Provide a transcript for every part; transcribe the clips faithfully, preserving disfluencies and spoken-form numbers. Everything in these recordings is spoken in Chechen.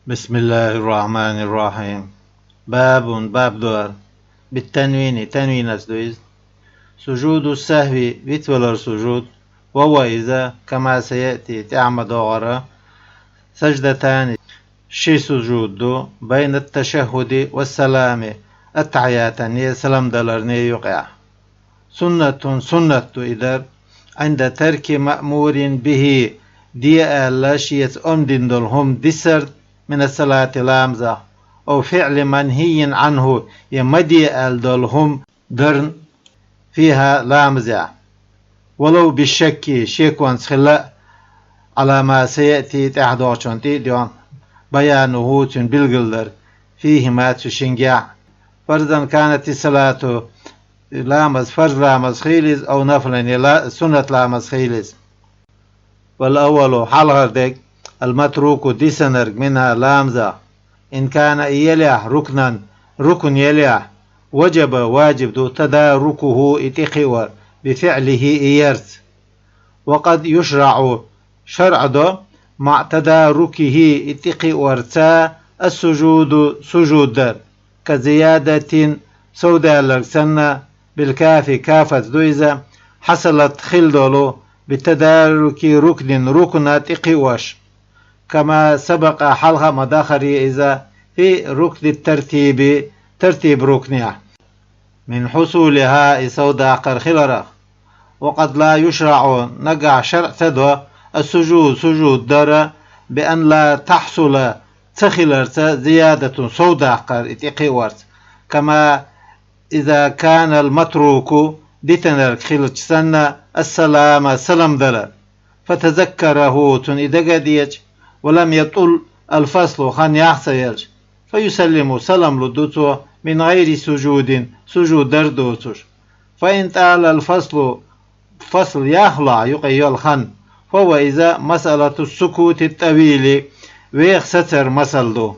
بسم الله الرحمن الرحيم. باب, баб ду хӀара. بالتنوين, танвинас ду иза. سجود السهو, вицвалар сужуд. وهو, иза, كما سيأتي, тӀехьа ма догӀара, سجدتان, ши сужуд ду, بين التشهد والسلام, аттахьиятанеи салам даларнеи юкъехь. سنة, суннат ду и дар, عند ترك مأمور به, де аьлла шеца омдина долу хӀума дисар, من الصلاة, ламазах, أو فعل منهي عنه, я ма де аьлла долу хӀума дарна, فيها, ламазехь. ولو بالشك, шеконца хилла а, على ما سيأتي, тӀаьхьа догӀучунна тӀе а доьгӀна, بيانه, цуьнан билгалдар, فيهما, цу шингехь. فرضا كانت الصلاة, ламаз, фарз ламаз хийла иза, أو نفلا, я ла-, суннат ламаз хийла иза. والأول, хьалхара дерг, المتروك, дисинарг, منها, ламазах, إن كان, и елехь, ركنا, рукн елехь, وجب, важиб ду, تداركه, и тӀекхиор, بفعله, и ярца. وقد يشرع, шарӀ до, مع تداركه, и тӀекхиорца, السجود, сужуд дар, كزيادة, совдаьлларг санна, بالكاف, кафаца ду иза, حصلت, хилла долу, بتدارك ركن, рукна тӀекхиош. كما سبق, хьалха а ма дахаре иза, في ركن الترتيب, тартиб рукнехь, من حصولها, и совдаккхар хиларах. وقد لا يشرع, нагахь шарӀ ца до, السجود, сужуд дар, بأن لا تحصل, ца хиларца, زيادة, совдаккхар, и тӀекхиорца. كما إذا كان المتروك, дитинарг хилча санна, السلام, салам дала. فتذكره, цунна и дага а деача, ولم يطل الفصل, хан йах ца елча, فيسلم, салам лур ду цо, من غير سجود, сужуд дар доцуш. فإن طال الفصل, фасл яхлахь, юкъе йолу хан, فهو, иза, مسألة السكوت الطويل, веха сацар масал ду.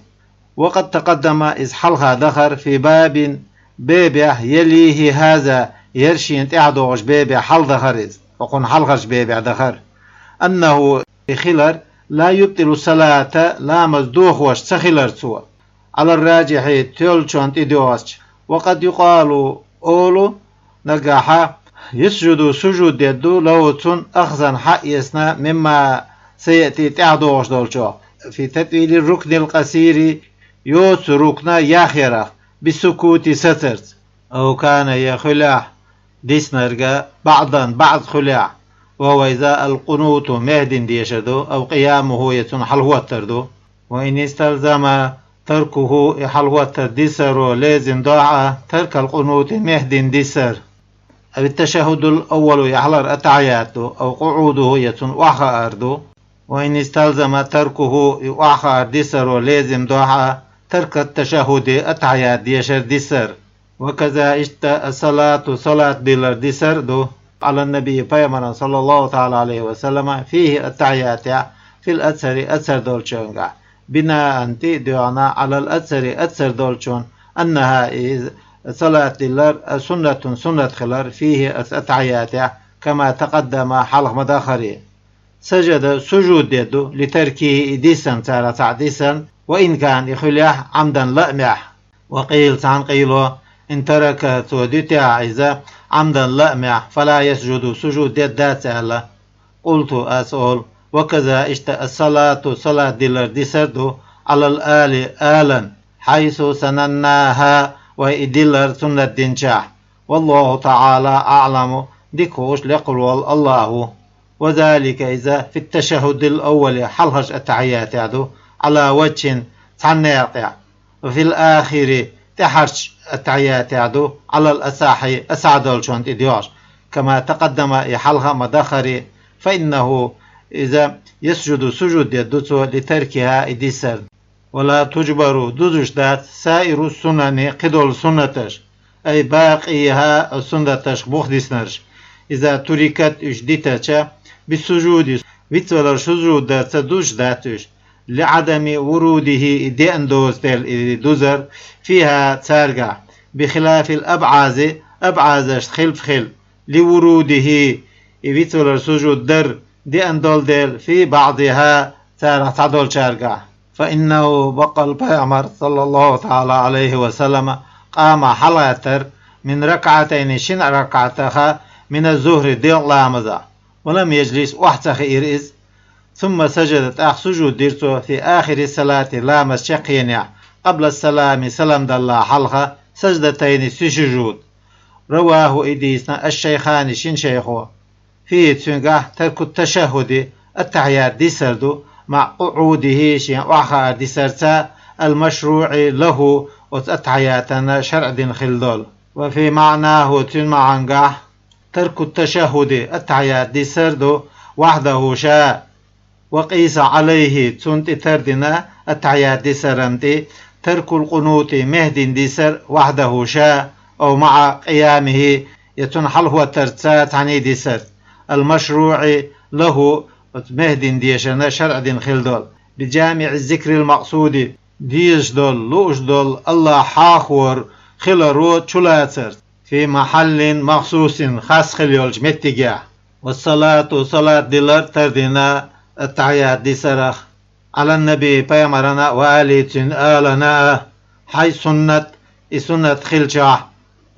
وقد تقدم, иза хьалха дахар, في باب, бебехь, يليه هذا, хӀара шена тӀаьхьа догӀучу бебехь хьалдахар иза, хӀокхунна хьалхарчу бебехь дахар, أنه, и хилар, لا يبطل الصلاة, ламаз дохош ца хилар цо, على الراجح, тоьллачунна тӀедоьгӀучу. وقد يقال, олу, нагахьа, يسجد, сужуд дедду, له, цунна, أخذا, хьаэцна, مما سيأتي, тӀаьхьа догӀуш долчух, في تطويل الركن القصير, йоцу рукна яхъярах, بالسكوت, сацарца. أو كان, я хуьлехь, диснарг, بعضا, баӀд хуьлехь, وهو, иза, القنوت, мехь дина дешар ду, أو قيامه, я цунна хьалахӀоттар ду. وإن استلزم تركه, и хьалахӀоттар дисаро лезим дохьа, ترك القنوت, мехь дина дисар. أو التشهد الأول, я хьалхара аттахьият ду, أو قعوده, я цунна охьахаар ду. وإن استلزم تركه, и охьахаар дисаро лезим дохьа, ترك التشهد, аттахьият дешар дисар. وكذا, иштта, الصلاة, салат дилар дисар ду, على النبي, пайхамарна, صلى الله تعالى عليه وسلم, فيه, аттахьиятехь, في الأكثر, аксар долчуьнгахь, بناء, тӀе а доьгӀна, على الأكثر, аксар долчунна, أنها, и салат дилар, سنة, суннат хилар, فيه, ас-, аттахьиятехь, كما تقدم, хьалха ма дахаре. سجد, сужуд дедду, لتركه, и диссина, царах цхьаъ диссина, وإن كان, и хуьлехь, عمدا, лаамехь. وقيل, цхьана къайло, إن ترك, цо дитехь иза, عمدا, лаамехь, فلا يسجد, сужуд дедда дац аьлла. قلت, ас олу, وكذا, иштта, الصلاة, салат дилар дисар ду, على الآل, алан, حيث سنناها, вай и дилар суннат динчохь. والله تعالى أعلم, дика хууш лекха волу АллахӀ ву. وذلك, иза, في التشهد الأول, хьалхарчу аттахьиятехь ду, على وجه, цхьана некъа тӀехь, وفي الآخر, тӀаьхьарчу аттахьиятехь ду, على الأصح, асахь долчунна тӀедоьгӀуш, كما تقدم, и хьалха а ма дахаре, فإنه, иза, يسجد, сужуд дедду цо, لتركها, и диссарна. ولا تجبر, дузуш дац, سائر السنن, кхидолу суннаташ, أي باقيها, суннаташка бух диснарш, إذا تركت, уьш дитича, بالسجود, вицвалар сужуд дарца дузуш дац уьш, لعدم وروده, и деана доцу дела и дузар, فيها, цаьргахь, بخلاف الأبعاض, абӀазашна хилаф хилла, لوروده, и вицвалар сужуд дар деана долу дела, في بعضها, царах цхьадолчаьргахь. فإنه, бакъал пайхамар, صلى الله تعالى عليه وسلم, قام, хьалгӀаттар, من ركعتين, шин ракаӀатах, من الظهر, делкъа ламазах, ولم يجلس, охьа ца хиира иза. ثم سجد, тӀаккха сужуд дира цо, في آخر الصلاة, ламаз чаккхенехь, قبل السلام, салам далла хьалха, سجدتين, цхьа сужуд. رواه, и дийцина, الشيخان, шин шайхо. فيه, цуьнгахь, ترك التشهد, аттахьият дисар ду, مع قعوده, шен охьахаар дисарца, المشروع له, оцу аттахьиятана шарӀ дина хилла долу. وفي معناه, цуьнан маьӀнагахь, ترك التشهد, аттахьият дисар ду, وحده, ша. وقيس عليه, цунна тӀе тардина, аттахьият дисаран тӀе, ترك القنوت, мехь дина дисар, وحده, ша, أو مع قيامه, я цунна хьалахӀоттарца цхьаьний дисар, المشروع له, оцу мехь дина дешарна шарӀ дина хилла долу, بجامع الذكر المقصود, дезаш долу, лууш долу АллахӀ хьахор хиларо чулацарца, في محل مخصوص, хас хилла йолчу меттигехь. والصلاة, салат дилар тардина, аттахьият дисарах, على النبي, пайхамарана, وآله, цуьнан алана, хьайн суннат, и суннат хилчахь,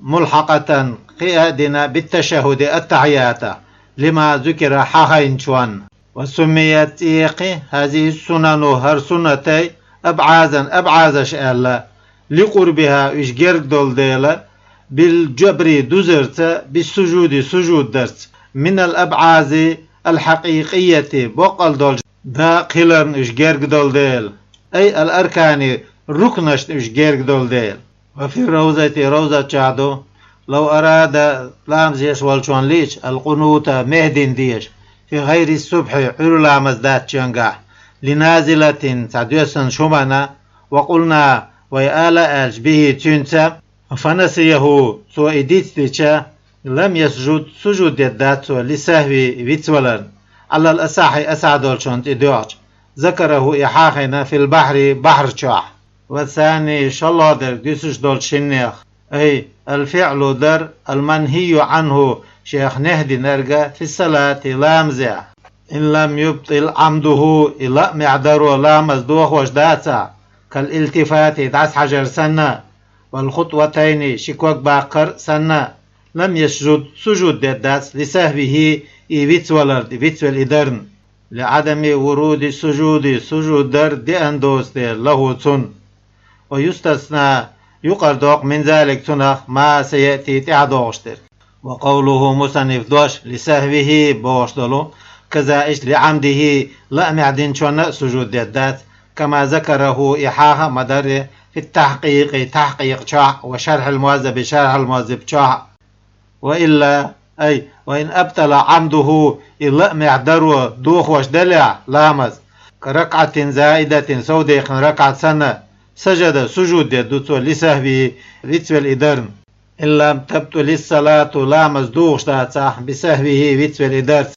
ملحقة, кхиа а дина, بالتشهد, аттахьиятах, لما ذكر, хьахайначунна. وسميت, цӀе яьккхи, هذه السنن, хӀара суннатай, أبعاذا, абӀазаш аьлла, لقربها, уьш герга долу дела, بالجبر, дузарца, بالسجود, сужуд дарца, من الأبعاذ الحقيقية, боккъал долчу дакъа хиларна уьш герга долу дела, أي الأركان, рукнашна уьш герга долу дела. وفي الروضة, ровзат чохь ду, لو أراد, ламаз еш волчунна лиъча, القنوت, мехь дина деша, في غير الصبح, Ӏуьйра ламаз дац чуьнгахь, لنازلة, цхьа доьссина хӀуманна, وقلنا, вай ала аьлча, به, цуьнца, فنسيه, цо и дицдича, لم يسجد, сужуд деддац цо, للسهو, вицваларна, على الأصح, асахь долчунна тӀе доьгӀча, ذكره, и хьахийна, في البحر, бахьар чохь. والثاني, шолгӀа дерг дуьсуш долчу шиннех, أي الفعل, дар, المنهي عنه, шех нехь динарг, في الصلاة, ламазехь. إن لم يبطل عمده, и лаамехь даро ламаз дохош дацахь, كالالتفات, дӀасахьажар санна, والخطوتين, ши ког баккхар санна, لم يسجد, сужуд деддац, لسهوه, и вицвалар, вицвелла и дарна, لعدم ورود السجود, сужуд дар деана доцу дела, له, цунна. ويستثنى, юкъара доккху, من ذلك, цунах, ما سيأتي, тӀаьхьа догӀуш дерг. وقوله, мусанниф дош, لسهوه бохуш долу, كذا, иштта, لعمده, лаамехь динчунна а сужуд деддац, كما ذكره, и хьаха а ма-дарра, في التحقيق, тахькъикъ чохь, وشرح المهذب, шархьал мухӀаззаб чохь. وإلا, أي وإن أبطل عمده, и лаамехь даро дохош делахь ламаз, كركعة زائدة, совдехна ракаӀат санна, سجد, сужуд дедду цо, لسهوه, вицвелла и дарна. إن لم تبطل الصلاة, ламаз духуш дацахь, بسهوه, вицвелла и дарца,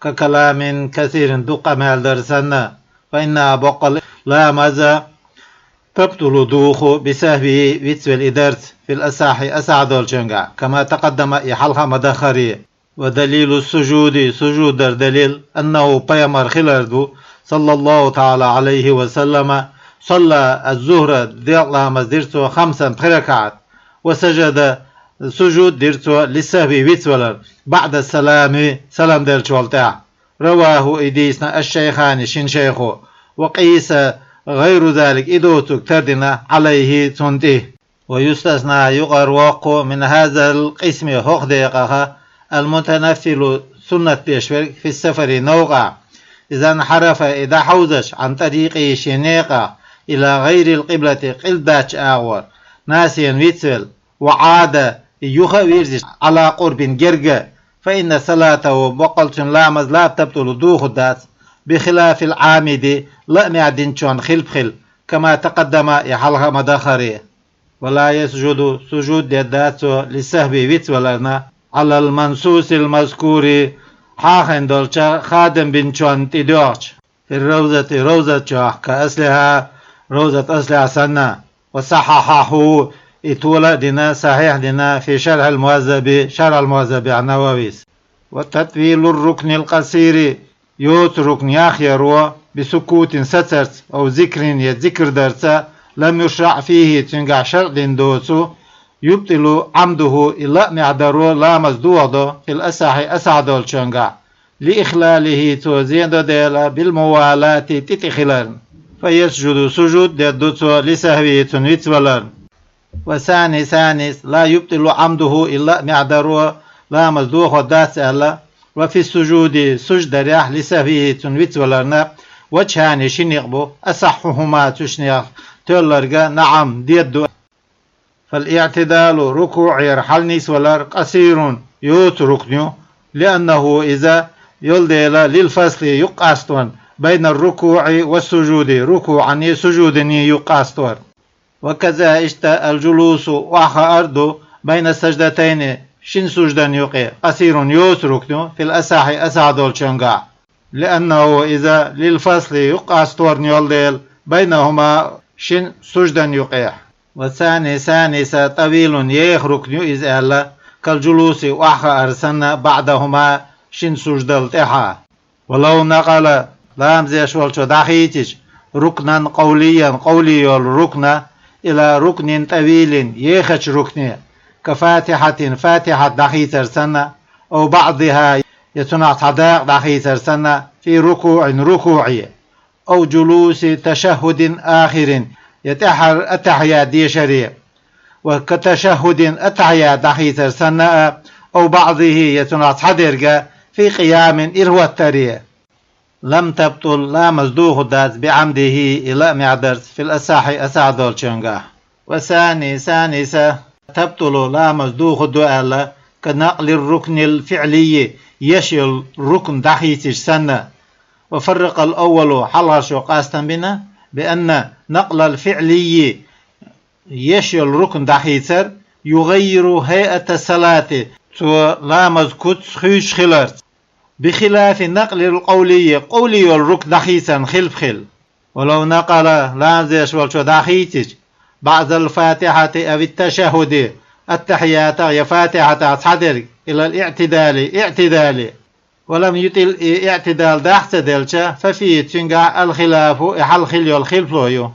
ككلام كثير, дукха къамел дар санна, فإنها, боккъал, ламаз, تبطل, духу, بسهوه, вицвелла и дарца, في الأصح, асахь долчуьнгахь, كما تقدم, и хьалха а ма-даххара. ودليل السجود, сужуд дар далил, أنه, пайхамар хилар ду, صلى الله تعالى عليه وسلم, صلى الظهر, делкъа ламаз дира цо, خمسا, пхи ракаӀат, وسجد, сужуд дира цо, للسهو, вицвалар, بعد السلام, салам деллачул тӀаьхьа. رواه, и дийцина, الشيخان, шин шайхо. وقيس غير ذلك, и доцург тардина, عليه, цунна тӀе. ويستثنى, юкъара воккху, من هذا القسم, хӀокху декъаха, المتنفل, суннат деш верг, في السفر, новкъахь, إذا انحرف, и дӀахьовзаш, عن طريقه, шен некъах, إلى غير القبلة, къилба даьча агӀор, ناسيا, вицвелла, وعاد, и юха а вирзича, على قرب, герга, فإن صلاته, боккъал цуьнан ламаз, لا تبطل, духур дац, بخلاف العامد, лаамехь динчунна хилпа хилла, كما تقدم, и хьалха а ма-даххара. ولا يسجد, сужуд деддац цо, للسهو, вицваларна, على المنصوص المذكور, хьахийна долчу хадам бинчунна тӀе доьгӀча, في الروضة, ровзат чохь, كأصلها, ровзат аслехь санна. وصححه, и тола а дина, сахьихь дина, في شرح المهذب, шархьал мухӀаззабехь Нававис. وتطويل الركن القصير, йоцу рукн яхъяро, بسكوت сацарца, أو ذكر е зикр дарца, لم يشرع فيه цуьнгахь шарӀ дина доцу, يبطل عمده и лаамехь даро ламаз дохадо, في الأصح асахь долчуьнгахь, لإخلاله цо зен до дела, بالموالاة тӀе-тӀе хиларна. فيسجد сужуд дедду цо, لسهوه цунна вицваларна. والثاني ثانيس لا يبطل عمده и лаамехь даро ламаз дохо дац аьлла, وفي السجود сужуд дарехь, لسهوه цунна вицваларна, وجهان ши некъ бу, أصحهما цу шиннех тоьлларг, نعم дедду. فالاعتدال рукуӀера хьалнисвалар, قصير йоцу рукн ю, لأنه иза йолу дела, للفصل юккъаставан, بين الركوع والسجود рукуӀаний сужудиний юккъаставар. وكذا иштта الجلوس охьахаар ду, بين السجدتين шин суждан юкъе, قصير йоцу рукн ю, في الأصح асахь долчуьнгахь. لأنه иза للفصل юккъаставарна йолу дела, بينهما шин суждан юкъехь. والثاني ثانيس طويل еха рукн ю иза аьлла, كالجلوس охьахаар санна, بعدهما шин суждал тӀаьхьа. ولو نقل ламаз деш волчо дӀахийцича, ركنا قوليا къовлий йолу рукн, إلى ركن طويل ехачу рукне, كفاتحة фатихьат дӀахийцар санна, أو بعضها я цунах цхьа дакъа дӀахийцар санна, في ركوع рукуӀе, أو جلوس تشهد آخر я тӀаьххьара аттахьият дешаре, وكتشهد аттахьият дӀахийцар санна а, أو بعضه я цунах цхьадерг, في قيام ирахӀоттаре, لم تبطل ламаз дохаддац, بعمده и лаамехь дарца, في الأصح асахь долчуьнгахь. والثاني ثانيس تبطل ламаз дохадду аьлла, كنقل الركن الفعلي еш йолу рукн дӀахийцича санна. وفرق الأول хьалхарчо къастам бина, بأن نقل الفعلي еш йолу рукн дӀахийцар, يغير هيئة الصلاة цо ламаз куц хуьйцуш хиларца, بخلاف نقل القولي къовлий йолу рукн дӀахийцарна хилпа хила. ولو نقل ламаз деш волчо дӀахийцича, بعض الفاتحة أو التشهد аттахьиятах я фатихьатах цхьадерг, إلى الاعتدال иӀтидале, ولم يطل и иӀтидал даха ца делча, ففيه цуьнгахь الخلاف и хьалха хила йолу хилпало ю.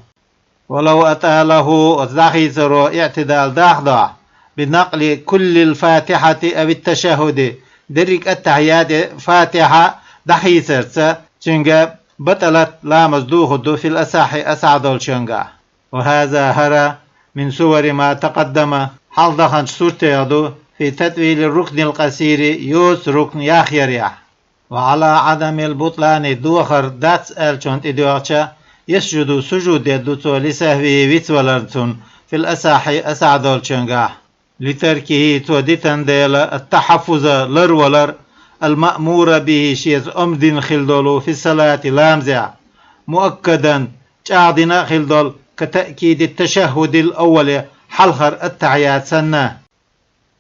ولو أطاله оцу дӀахийцаро иӀтидал дахадахь, بنقل كل الفاتحة أو التشهد дерриг аттахьият я фатихьа дӀахийцарца, цуьнга بطلت ламаз дохадду, في الأصح асахь долчуьнгахь. وهذا хӀара من صور ما تقدم хьалха даханчу суртех ду, في تطويل الركن القصير йоцу рукн яхъярехь. وعلى عدم البطلان дохар дац аьллачунна тӀедоьгӀча, يسجد сужуд дедду цо, لسهوه вицваларна цунна, في الأصح асахь долчуьнгахь. لتركه цо дитан дела, التحفظ ларвалар, المأمور به шеца омра дина хила долу, في الصلاة ламазехь, مؤكدا чӀагӀдина а хила долу, كتأكيد التشهد الأول хьалхара аттахьият санна.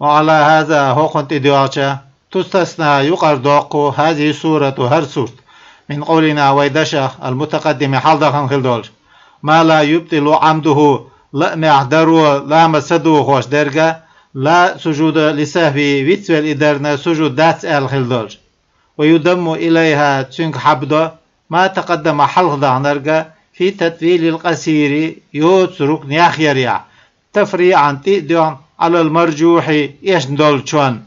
وعلى هذا хӀокхунна тӀедоьгӀча, تستثنى юкъара доккху هذه الصورة хӀара сурт, من قولنا вай дашах, المتقدم хьалха дахана хила долчу, ما لا يبطل عمده лаамехь даро ламаз ца дохош дерг, لا سجود لسهوه вицвелла и дарна сужуд дац аьлла хила долчу. ويضم إليها цуьнга хьабдо, ما تقدم хьалха даханарг, في تطويل القصير йоцу рукн яхъярехь, تفريعا тӀе а доьгӀна, على المرجوح эшна долчунна.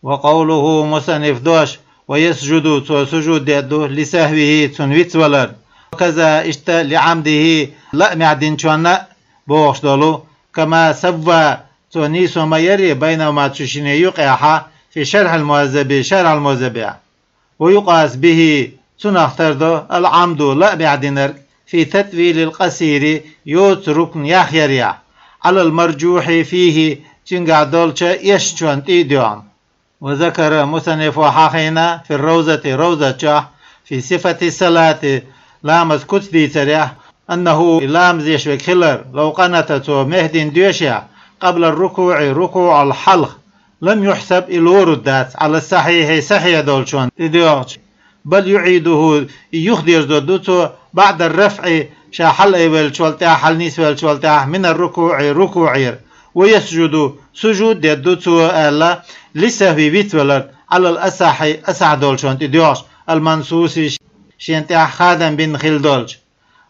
وقوله مصنف дош, ويسجد цо сужуд дедду, لسهوه цунна вицвалар. وكذا иштта لعمده лаамехь динчунна а бохуш долу, كما سوى цо нийсо ма яри, بينهما цу шине юкъехь, في شرح المهذب شرح المهذبехь. ويقاس به цунах тардо, العمد лаамехь динарг, في تطويل القصير йоцу рукн яхъярехь, على المرجوح فيه цуьнгахь долчу эшначунна тӀе а доьгӀна. وذكر مصنف хьахийна, في الروضة ровза чохь, في صفة الصلاة ламаз куц дийцарехь, أنه и ламаз деш верг хилар, لو قنت цо мехь дина доьшехь, قبل الركوع рукуӀал хьалха, لم يحسب и лорур дац, على الصحيح сахьихь долчунна тӀедоьгӀча, بل يعيده и юхадерзор ду цо, بعد الرفع ша хьалаайвеллачул тӀаьхьа, хьаланисвеллачул тӀаьхьа, من الركوع рукуӀера, ويسجد сужуд дедду цо аьлла, لسهوه вицвалар, على الأصح асахь долчунна тӀедоьгӀча, المنصوص шен тӀехь хадам бина хила долчу.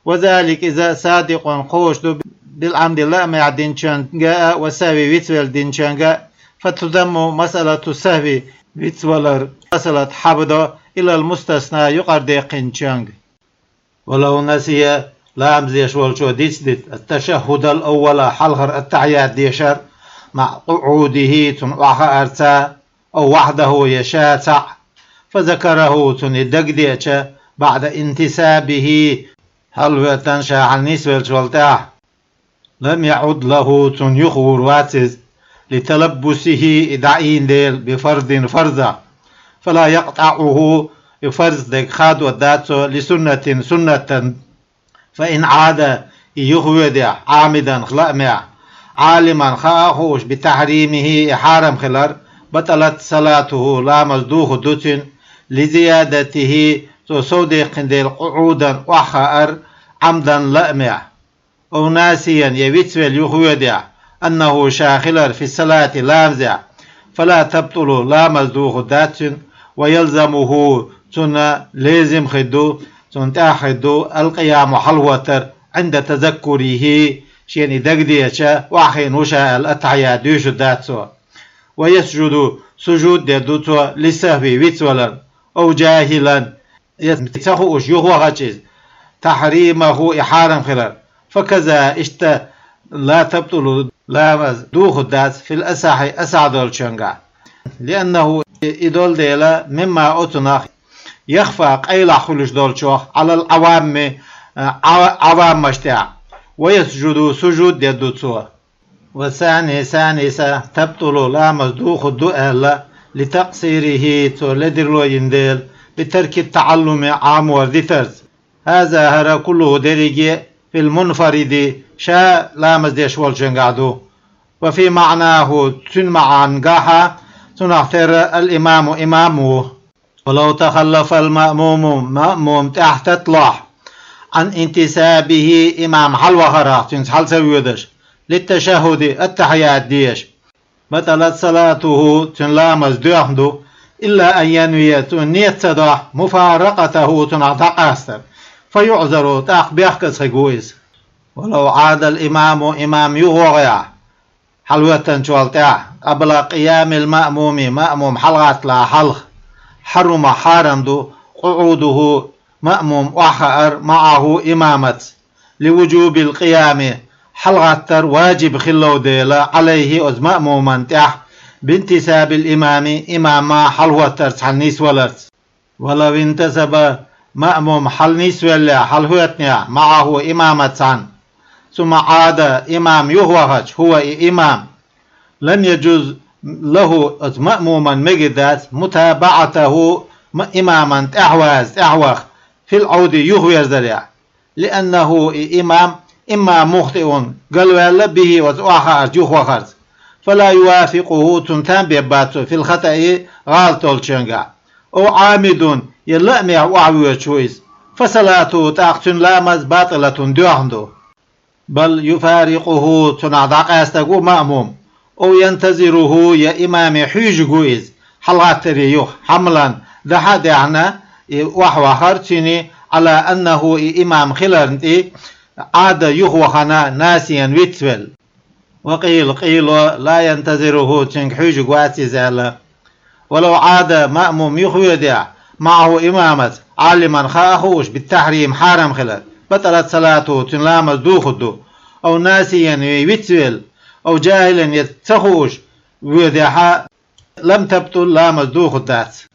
Ва залика, иза, садикъун, кхочуш ду, билъамди, лаамехь динчуьнга а, ва сахви, вицвелла динчуьнга а, фатудамму масъалату сахви, вицвалар, масъалат хьабадо, илал мустасна, юкъара даьккхинчуьнга. Ва лав насия, ламаз деш волчо дицдита, ат-ташаххудал аввала, хьалхара аттахьият дешар, маъа къуъудихи, цунна охьахаарца, ав вахьдаху, я ша цхьаъ, фа закараху, цунна и дагадеача, баъда интисабихи, хьалхӀоьттина ша хьалнисвеллачул тӀаьхьа, лам яъуд лаху, цунна юхавур вац иза, литалаббусихи, и дӀаийна дела, бифардин, фарзах, фала якътаъуху, и фарз дерг хадор дац цо, лисуннатин, суннатан. Фа ин Ӏада, и юхавоьдехь, Ӏамидан, лаамехь, Ӏалиман, хаа а хууш, битахьримихи, и хьарам хилар, батӀалат салатуху, ламаз духур ду цуьнан, лизиядатихи, цо сов даьккхина дела, къуъудан, охьахаар, Ӏамдан, лаамехь, ав насиян, я вицвелла юхавоьдехь, аннаху, ша хилар, фи салати, ламазехь, фала табтулу, ламаз духур дац цуьнан, ва ялзамуху, цунна лезим хир ду, цунна тӀехь хир ду, алкъияму, хьалхӀоттар, Ӏинда тазаккурихи, шена и дагадеача, охьахиъна ву ша аьлла, аттахьият дуьйшур дац цо. Ва ясжуду, сужуд дер ду цо, лисахви, вицваларна, ав жахилан, я ца хууш юхавахча иза, тахьримаху, и хьарам хилар. Факаза, иштта, ла табтулу, ламаз духур дац, фил асахьи, асахь долчуьнгахь. Лианнаху, и долу дела, мимма, оцунах, яхфа, къайлахь хуьлуш долчух, Ӏалал Ӏавамми, Ӏа-, Ӏаваммаш тӀехь, ва ясжуду, сужуд дер ду цо. Ва сани, саниса, табтулу, ламаз духур ду аьлла, литакъсирихи, цо ледарло йина дела, битарки таӀаллуми, Ӏамор дитарца. Хаза, хӀара, куллуху, дерриге, фил мунфариди, ша ламаз деш волчуьнгахь ду. Ва фи маънаху, цуьнан маьӀнагахьа, цунах терра ал имаму, имам ву. Ва лав тахаллафал маъмуму, маъмум тӀаьхьа татталахь, Ӏан интисабихи, имам хьалавахарах, цуьнца хьала ца воьдуш, литташаххуди, аттахьият деш, батӀалат салатуху, цуьнан ламаз доьхна ду, илла ан янвия, цо нийят ца дохь, муфаракъатаху, цунах дӀакъастар, фа юъзару, тӀаккха бехказа хир ву иза. Ва лав Ӏадал имаму, имам юхавахахь, хьалахӀоьттинчул тӀаьхьа, къабла къиямил маъмуми, маъмум хьалагӀатталахь хьалха, хьарума, хьарам ду, къуъудуху, маъмум охьахаар, маӀаху, имамаца, ливужубил къиями, хьалагӀаттар важиб хилла дела, Ӏалайхи, оцу маъмуман тӀехь, бинтисабил имами, имама хьалахӀоттарца, хьалнисваларца. Ва лав интасаба, маъмум хьалнисвеллехь, хьалахӀоьттинехь, маӀаху, имамаца цхьаьна, сумма Ӏада, имам юхавахча, хӀува, и имам, лам яжуз лаху, оцу маъмуман мегар дац, мутабаӀатаху, ма-, имаман тӀаьхьаваза, тӀаьхьаваха, фил Ӏауди, юхаверзарехь. Лианнаху, и имам, имма мухтиун, галваьлла, бихи, оцу охьахаарца, юхавахарца. Фала ювафикъуху, цунна там беббац цо, фил хатаи, гӀалат долчуьнгахь. Ав Ӏамидун, я лаамехь охьавоьдуш ву иза. Фасалатуху, тӀаккха цуьнан ламаз, батӀилатун, доьхна ду. Бал юфарикъуху, цунах дӀакъаьстаг ву маъмум. Ав янтазируху, я имаме хьуьйжург ву иза, хьалагӀаттаре юха, хьамлан, дахьа а даьхьна, и охьавахар цуьнан, Ӏала аннаху, и имам хиларна тӀе, Ӏада, юхавахана, насиян, вицвелла. Ва къийла, къийла, ла янтазируху, цуьнга хьуьйжург вац иза аьлла. Ва лав Ӏада, маъмум юхавоьдехь, маӀаху, имамаца, Ӏалиман, хаа а хууш, битахьрим, хьарам хилар, батӀалат салатуху, цуьнан ламаз духур ду, ав насиян, я вицвелла, ав жахӀилан, я ца хууш воьдехьа, лам табтӀул, ламаз духур дац.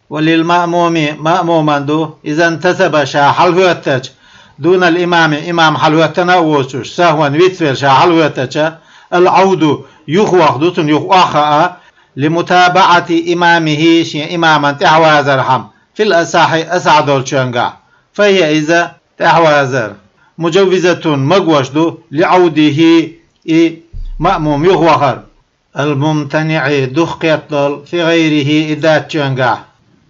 Ва лил маъмуми, маъмуман ду, иза интасаба, ша хьалахӀоьттича, дунал имами, имам хьалахӀоьттина а воцуш, сахӀван, вицвелла, ша хьалахӀоьттича, ал Ӏауду, юхаваха ду цунна, юха охьахаа, лимутабаӀати имамихи, шен имаман тӀаьхьавазархьама, фил асахьи, асахь долчуьнгахь. Фахьия, иза, тӀаьхьавазар, мужаввизатун, магош ду, ли Ӏаудихи, и маъмум юхавахар, ал мумтаниӀи, духкхеталол, фи гӀайрихи, и дацчуьнгахь.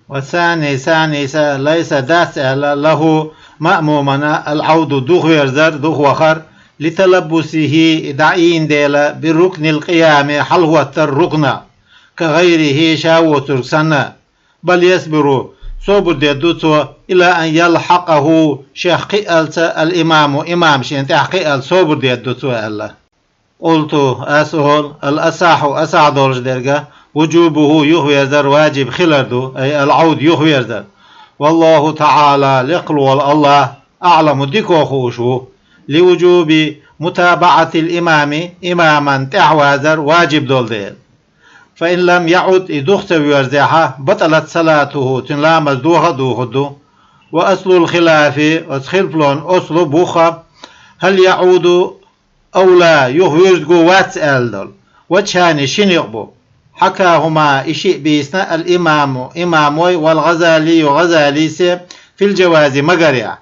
Ва сани, саниса, лайса, дац аьлла, лаху, маъмумана, ал Ӏауду, духаверзар, духавахар, литалаббусихи, и дӀаийна дела, бирукнил къиями, хьалахӀоттар рукна, ка гӀайрихи, ша воцург санна. Бал ясбиру, собар дедду цо, إلى أن يلحقه, шех кхиъалца, الإمام, имам шен тӀехь кхиъал собар дедду цо аьлла. قلت, ас олу, الأصح, асахь долуш дерг, وجوبه, юхаверзар ваджиб хилар ду, أي العودة, юхаверзар. والله تعالى, лекхалволу АллахӀ, أعلم, дика хууш ву, لوجوب متابعة الإمام, имаман тӀаьхьавазар ваджиб долу дела. فإن لم يعد, и духу ца воьрзехь, بطلت صلاته, цуьнан ламаз доха а дохур ду. وأصل الخلاف, оцу хилпалон ослу бух, هل يعود أو لا, юха вуьрзиг ву, вац аьлла долу. وجهان, ши некъ бу. حكاهما, и шиъ бийцина, الإمام, имамой, والغزالي, ГӀазалис, في الجواز, магарехь.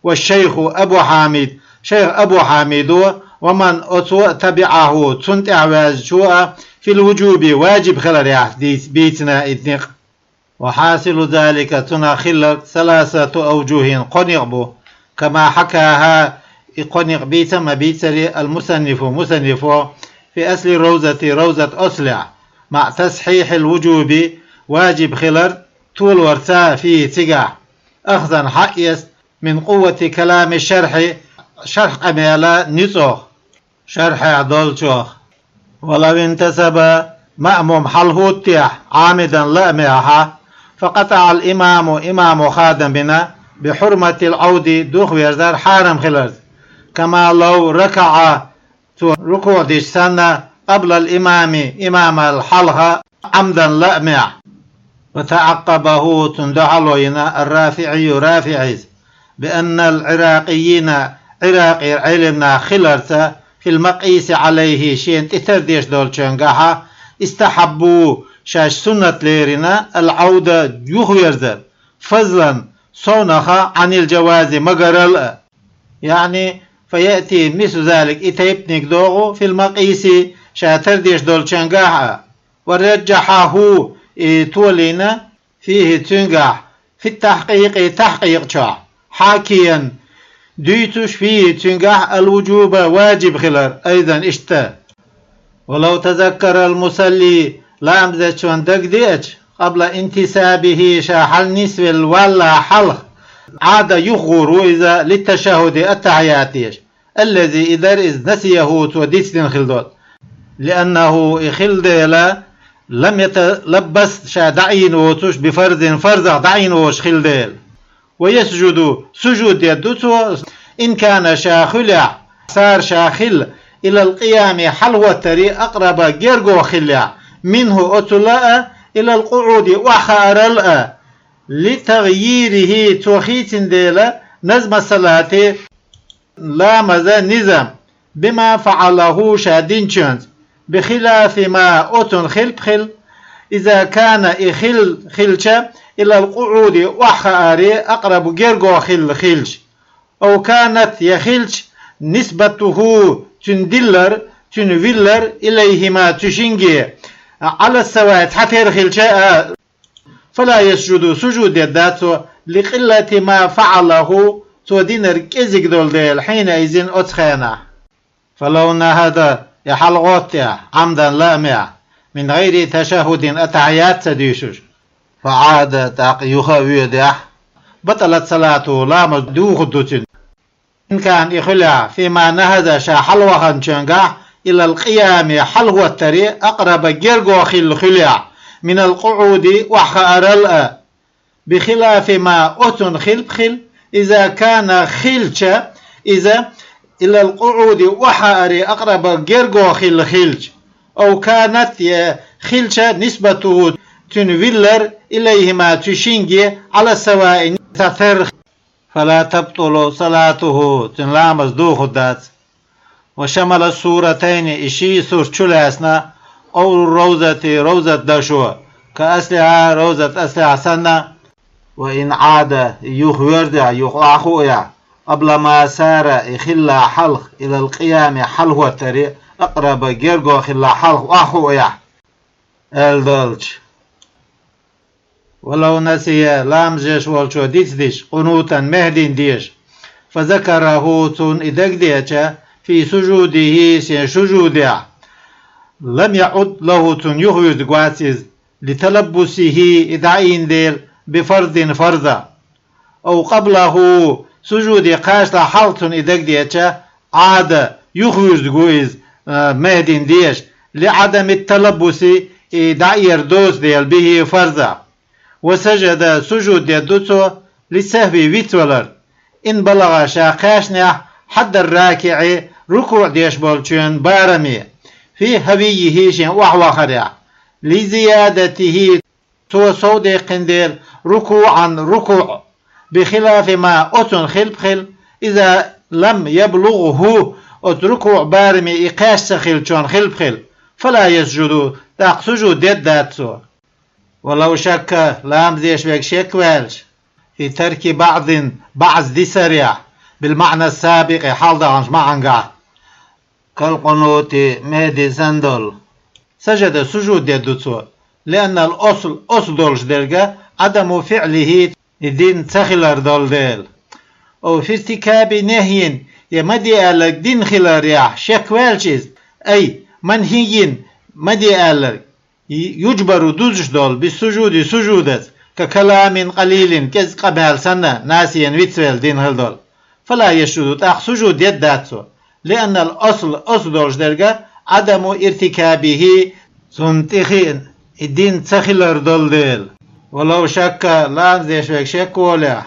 والشيخ أبو حامد, шайх Абу Хьамидо, ومن, оцо, تبعه, цунна тӀаьхьаваьзначо а, في الوجوب, ваджиб хиларехь дийц-, бийцина и некъ. وحاصل ذلك, цунах хилларг, ثلاثة أوجه, кхо некъ бу, كما حكاها, и кхо некъ бийца а ма бийцаре, المصنف, мусаннифо, في أصل الروضة, равзат ослехь, مع تصحيح الوجوب, ваджиб хилар толорца, فيه, цигахь, أخذا, хьаэца, من قوة كلام الشارح, шархь къамелан ницкъах, шархьехь долчух. ولو انتصب, маъмум хьалахӀуттехь, عامدا, лаамехь, فقطع الإمام, имамо хадам бина, بحرمة العودة, духаверзар хьарам хиларца, كما لو ركع, цо рукуӀ дича санна, قبل الإمام, имамал хьалха, عمدا, лаамехь. وتعقبه, цунна дуьхьало йина, الرافعي, РафиӀис, بأن العراقيين, Ӏиракъера Ӏелам нах хиларца, في المقيس عليه, шена тӀе тардеш долчуьнгахь, استحبوا, шаьш суннат лерина, العودة, юхаверзар, فضلا, совнаха, عن الجواز, магарал а. يعني, فيأتي مثل ذلك, и тайпаниг догӀу, في المقيس, ша тардеш долчуьнгахь а. ورجحه, и толийна, فيه, цуьнгахь, في التحقيق, тахькъикъ чохь, حاكيا, дуьйцуш, فيه, цуьнгахь, الوجوب, ваджиб хилар, أيضا, иштта. ولو تذكر المصلي, ламаз дечун дагадеача, قبل انتصابه, ша хьалнисвелла валлалц хьалха, عاد, юхагӀур ву иза, للتشهد, аттахьият деш, الذي, и дар иза, نسيه, цо дицдина хилла долу. لأنه, и хилла дела, لم يتلبس, ша дӀаийна воцуш, بفرض, фарзах дӀаийна воцуш хилла дела. ويسجد, сужуд дедду цо, إن كان, ша хуьлехь, صار, ша хилла, إلى القيام, хьалахӀоттаре, أقرب, герго хиллехь, منه, оцул а, إلى القعود, охьахаарал а, لتغييره, цо хийцина дела, نظم الصلاة, ламазан низам, بما فعله, ша динчуьнца, بخلاف ما, оцунна хилпа хилла, إذا كان, и хилла хилча, إلى القعود, охьахааре, أقرب, герго хилла хилча, أو كانت, я хилча, نسبته, цуьнан диллар, цуьнан виллар, إليهما, цу шинге, على السواء, цхьатера хилча а. فلا يسجد, сужуд дедда цо, لقلة ما فعله, цо динарг кӀезиг долу дела, حينئذ, оцу хенахь. فلو نهض, и хьалагӀоттехь, عمدا, лаамехь, من غير تشهد, аттахьият ца дуьйшуш, فعاد, тӀаккха юха а воьдехь, بطلت صلاته, ламаз духур ду цуьнан. إن كان, и хуьлехь, فيما نهض, ша хьалаваханчуьнгахь, إلى القيام, хьалахӀоттаре, أقرب, герго хилла хуьлехь, من القعود, охьахаарал а. بخلاف ما, оцунна хилпа хилла, إذا كان, хилча, иза, إلى القعود, охьахааре, أقرب, герго хилла хилча. أو كانت, я хилча, نسبته, цуьнан виллар, إليهما, цу шинге, على السواء, цхьатера. فلا تبطل صلاته, цуьнан ламаз духур дац. وشمل السورتين, и ши сурт чулаьцна, قول الروضة, равзат дашо, كأصلها, равзат аслехь санна, وإن عاد, и юха воьрзехь, юха охьахуухь, قبل ما صار, и хилла хьалха, إلى القيام, хьалахӀоттаре, أقرب, герго хилла хьалха охьахуухь, аьлла долчу. ولو نسي, ламаз деш волчо дицдича, قنوتا, мехӀдин деша, فذكره, цунна и дагадеача, في سجوده, шен сужудехь, لم يعد له, цунна юхавуьрзиг вац иза, لتلبسه, и дӀаийна дела, بفرض, фарза. أو قبله, сужуде кхачалахь хьалха цунна и дагадеача, عاد, юхавуьрзаргва иза, а, мехдин деша, لعدم التلبس, и дӀаэр доцу дела, به, фарзах. وسجد, сужуд дедду цо, للسهو, вицвалар. إن بلغ, ша кхаьчнехь, حد الراكع, рукуӀ деш болчоьнан бараме, في هويه, шен охьавахарехь, لزيادته, цо сов даьккхина дела, ركوعا, рукуӀ, بخلاف ما, оцунна хилпа хила, إذا لم يبلغه, оцу рукуӀ бараме и кхаьчна ца хиллачунна хилпа хила, فلا يسجد, тӀаккха сужуд дедда дац цо. ولو شك, ламаз деш верг шек ваьлча, في ترك بعض, баӀз дисарехь, بالمعنى السابق, хьалха даханчу маьӀнехь, كالقنوت, мехдин санна долу, سجد, сужуд дедду цо, لأن الأصل, оцу долуш дерг, عدم فعله, и дина ца хилар долу дела. أو في ارتكاب نهي, я ма де аьлларг дина хиларехь шек ваьлча иза, أي منهي, ма де аьлларг, يجبر, дузуш долу, بالسجود, сужудаца, ككلام قليل, кӀезиг къамел санна, ناسيا, вицвелла, дина хила долу, فلا يسجد, тӀаккха сужуд дедда дац цо, لأن الأصل, оцу долуш дерг, عدم ارتكابه, цунна тӀе хиъна, и дина ца хилар долу дела. ولو شك, ламаз деш верг шек волехь,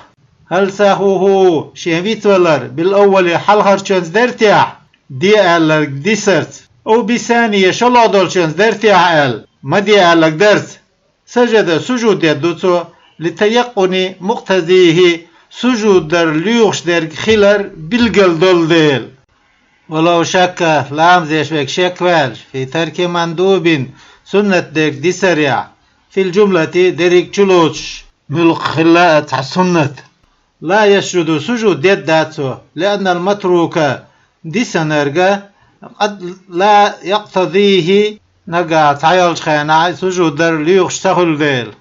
هل سهوه, шен вицвалар, بالأول, хьалхарчуьнца дара техьа, де аьлларг дисарца, أو بالثاني, шолгӀа долчуьнца дара техьа аьлла, ма де аьлларг дарца, سجد, сужуд дедду цо, لتيقن مقتضيه, сужуд дар лоьхуш дерг хилар билгал долу дела. ولو شك, ламаз деш верг шек ваьлча, في ترك مندوب, суннат дерг дисарехь, في الجملة, дерриг а чулоцуш, муьлхха хилла а цхьа суннат, لا يسجد, сужуд дедда дац цо, لأن المتروك, дисинарг, قد لا يقتضيه, нагахь цхьайолчу хенахь сужуд дар лоьхуш ца хуьлу дела.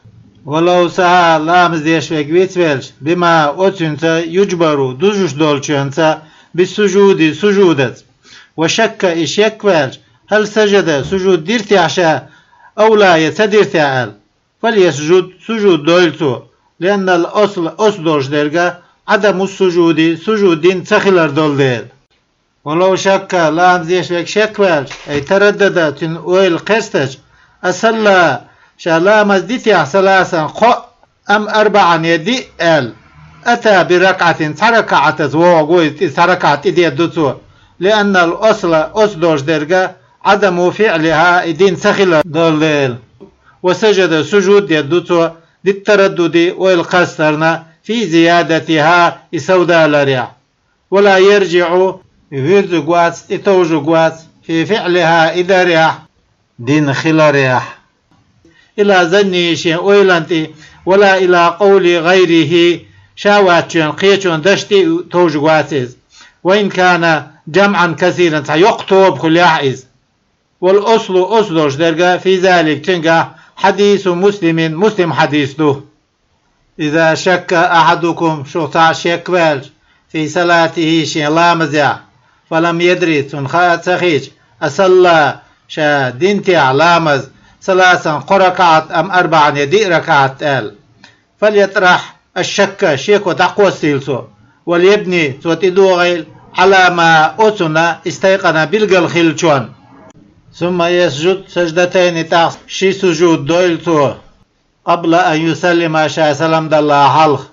ولو سهى, ламаз деш верг вицвелча, بما, оцуьнца, يجبر, дузуш долчуьнца, بالسجود, сужудаца. وشك, и шек ваьлча, هل سجد, сужуд дира техьа ша, أو لا, я ца дира техьа аьлла, فليسجد, сужуд дойла цо, لأن الأصل, оцу долуш дерг, عدم السجود, сужуд дина ца хилар долу дела. ولو شك, ламаз деш верг шек ваьлча, أي تردد, цуьнан ойла кхерстача, أصلى, ша ламаз ди техьа, ثلاثا, кхоъ, أم أربعا, я диъ аьлла, أتى بركعة, цхьа ракаӀатаца вогӀу иза тӀе, цхьа ракаӀат тӀедедду цо, لأن الأصل, оцу долуш дерг, عدم فعلها, и дина ца хилар долу дела. وسجد, сужуд дедду цо, للتردد, ойла кхастарна, في زيادتها, и совдаларехь. ولا يرجع, вуьрзиг вац, тӀетовжуг вац, في فعلها, и дарехь, дина хиларехь, إلى ظنه, шен ойланна тӀе, ولا إلى قول غيره, ша вацчоьнан кхечун дашна тӀе а товжуг вац иза, وإن كان جمعا كثيرا, цхьа йоккха тоба хуьлехь а иза. والأصل, оцу долуш дерг, في ذلك, цуьнгахь, حديث مسلم, Муслим хьадис ду. إذا شك أحدكم, шух цхьаъ шек ваьлча, في صلاته, шен ламазехь, فلم يدر, цунна хаа ца хиъча, أصلى, ша дина техьа ламаз, ثلاثا, кхо ракаӀат, أم أربعا, я диъ ракаӀат аьлла, فليطرح الشك, шеко дӀакхоссийла цо, وليبن, цо тӀедогӀийла, على ما, оцунна, استيقن, билгал хиллачунна. ثم يسجد سجدتين, тӀаккха ши сужуд дойла цо, قبل أن يسلم, ша салам даллале хьалха.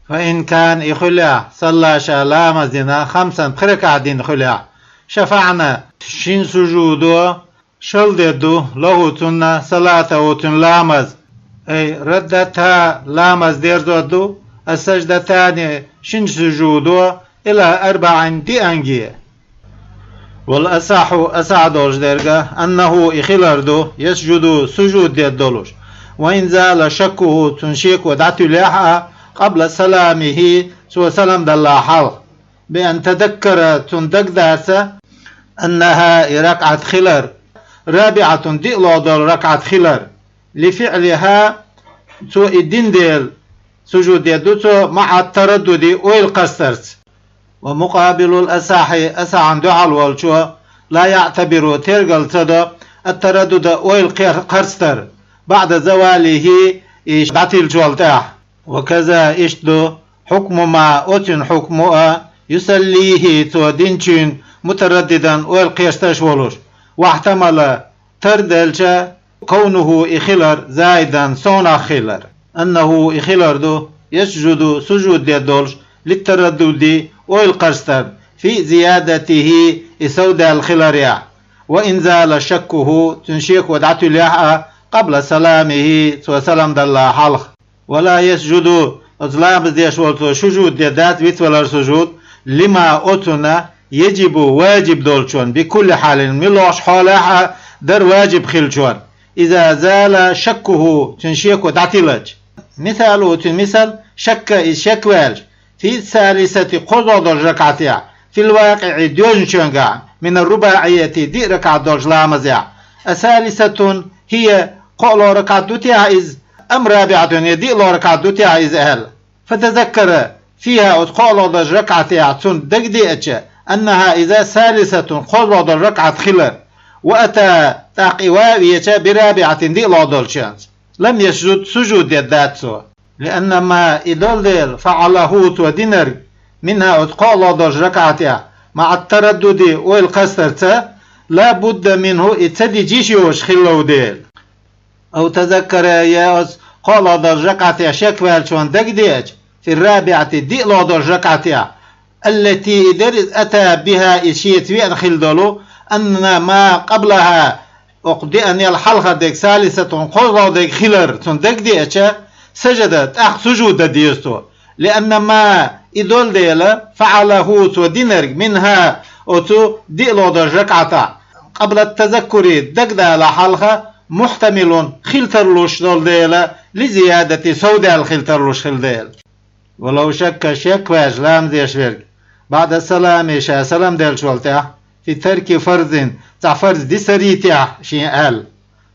فإن كان, и хуьлехь, صلى, ша ламаз дина, خمسا, пхи ракаӀат дина хуьлехь, شفعن, шина сужудо шала дедду, له, цунна, صلاته, цуьнан ламаз, أي ردتا, ламаз дерзорду, السجدتان, шина сужудо, إلى أربع, диъанге. والأصح, асахь долуш дерг, أنه, и хилар ду, يسجد, сужуд дедда долуш, وإن زال شكه, цуьнан шеко дӀатуьллехь а, قبل سلامه, цо салам даллале хьалха, بأن تذكر, цунна дагадаьлча, أنها, и ракаӀат хилар, رابعة, диълагӀа долу ракаӀат хилар, لفعلها, цо и дина дела, сужуд дедду цо, مع التردد, ойла кхастарца. ومقابل الأصح, асахьна дуьхьал волчо, لا يعتبر, тергал ца до, التردد, ойла кхер-, кхарцдар, بعد زواله, и дӀатиллачул тӀаьхьа. وكذا иштта ду, حكم ما оцун хьукму а, يصليه цо динчун, مترددا ойла кхерсташ волуш, واحتمل тара делча, كونه и хилар, زائدا совнах хилар. أنه и хилар ду, يسجد сужуд де долуш, للتردد ойла кхарстар, في زيادته и совдаьлла хиларехь, وإن زال شكه цун шеко дӀатуьллехь а, قبل سلامه цо салам далла хьалха. ولا يسجد оцу ламаз деш волу цо сужуд де дац, вицвалар сужуд, لما оцунна, يجب важиб долчунна, بكل حال муьлххачу хьолехь а дар важиб хилчунна, إذا زال شكه цун шеко дӀатиллача. مثال оцун мисал, شك иза шек ваьлча, في الثالثة кхозлагӀа долчу ракӀатехь, في الواقع доьзначуьнгахь, من الرباعية диъ ракӀат долчу ламазехь, أثالثة هي кхоалгӀа ракӀат ду техь иза, أم رابعة я диълагӀа ракӀат ду техь иза аьлла. فتذكر فيها оцу кхоалгӀа долчу ракӀатехь цунна дагадеача, أنها иза ثالثة кхозлагӀа долчу ракӀат хилар. وأتى тӀаккха и ван а веча, برابعة диълагӀа долчуьнца, لم يسجد сужуд де дац цо. لأن ما и долу дела, فعله цо динарг, منها оцу кхоалгӀа долчу ракӀатехь, مع التردد ойла кхастарца, لا بد منه и ца дича йиш йоцуш хилла дела. أو تذكر я оцу кхоалгӀа долчу ракӀатехь шек ваьллачунна дагадеача, في الرابعة диълагӀа долчу ракӀатехь, التي и дара иза, أتى بها иза шеца веана хилла долу, أن ما قبلها оцу деанел хьалхара дерг, ثالثة кхозлагӀа дерг хилар цунна дагадеача, سجد тӀаккха сужуд дан деза цо. لأن ما и долу дела, فعله цо динарг, منها оцу диълагӀа долчу ракӀатехь, قبل التذكر дагадала хьалха, محتمل хила тарлуш долу дела, للزيادة совдаьлла хила тарлуш хилла дела. ولو شك шек ваьлча ламаз деш верг, بعد السلام ша салам деллачул тӀаьхьа, في ترك فرض цхьа фарз дисарий техь шен аьлла,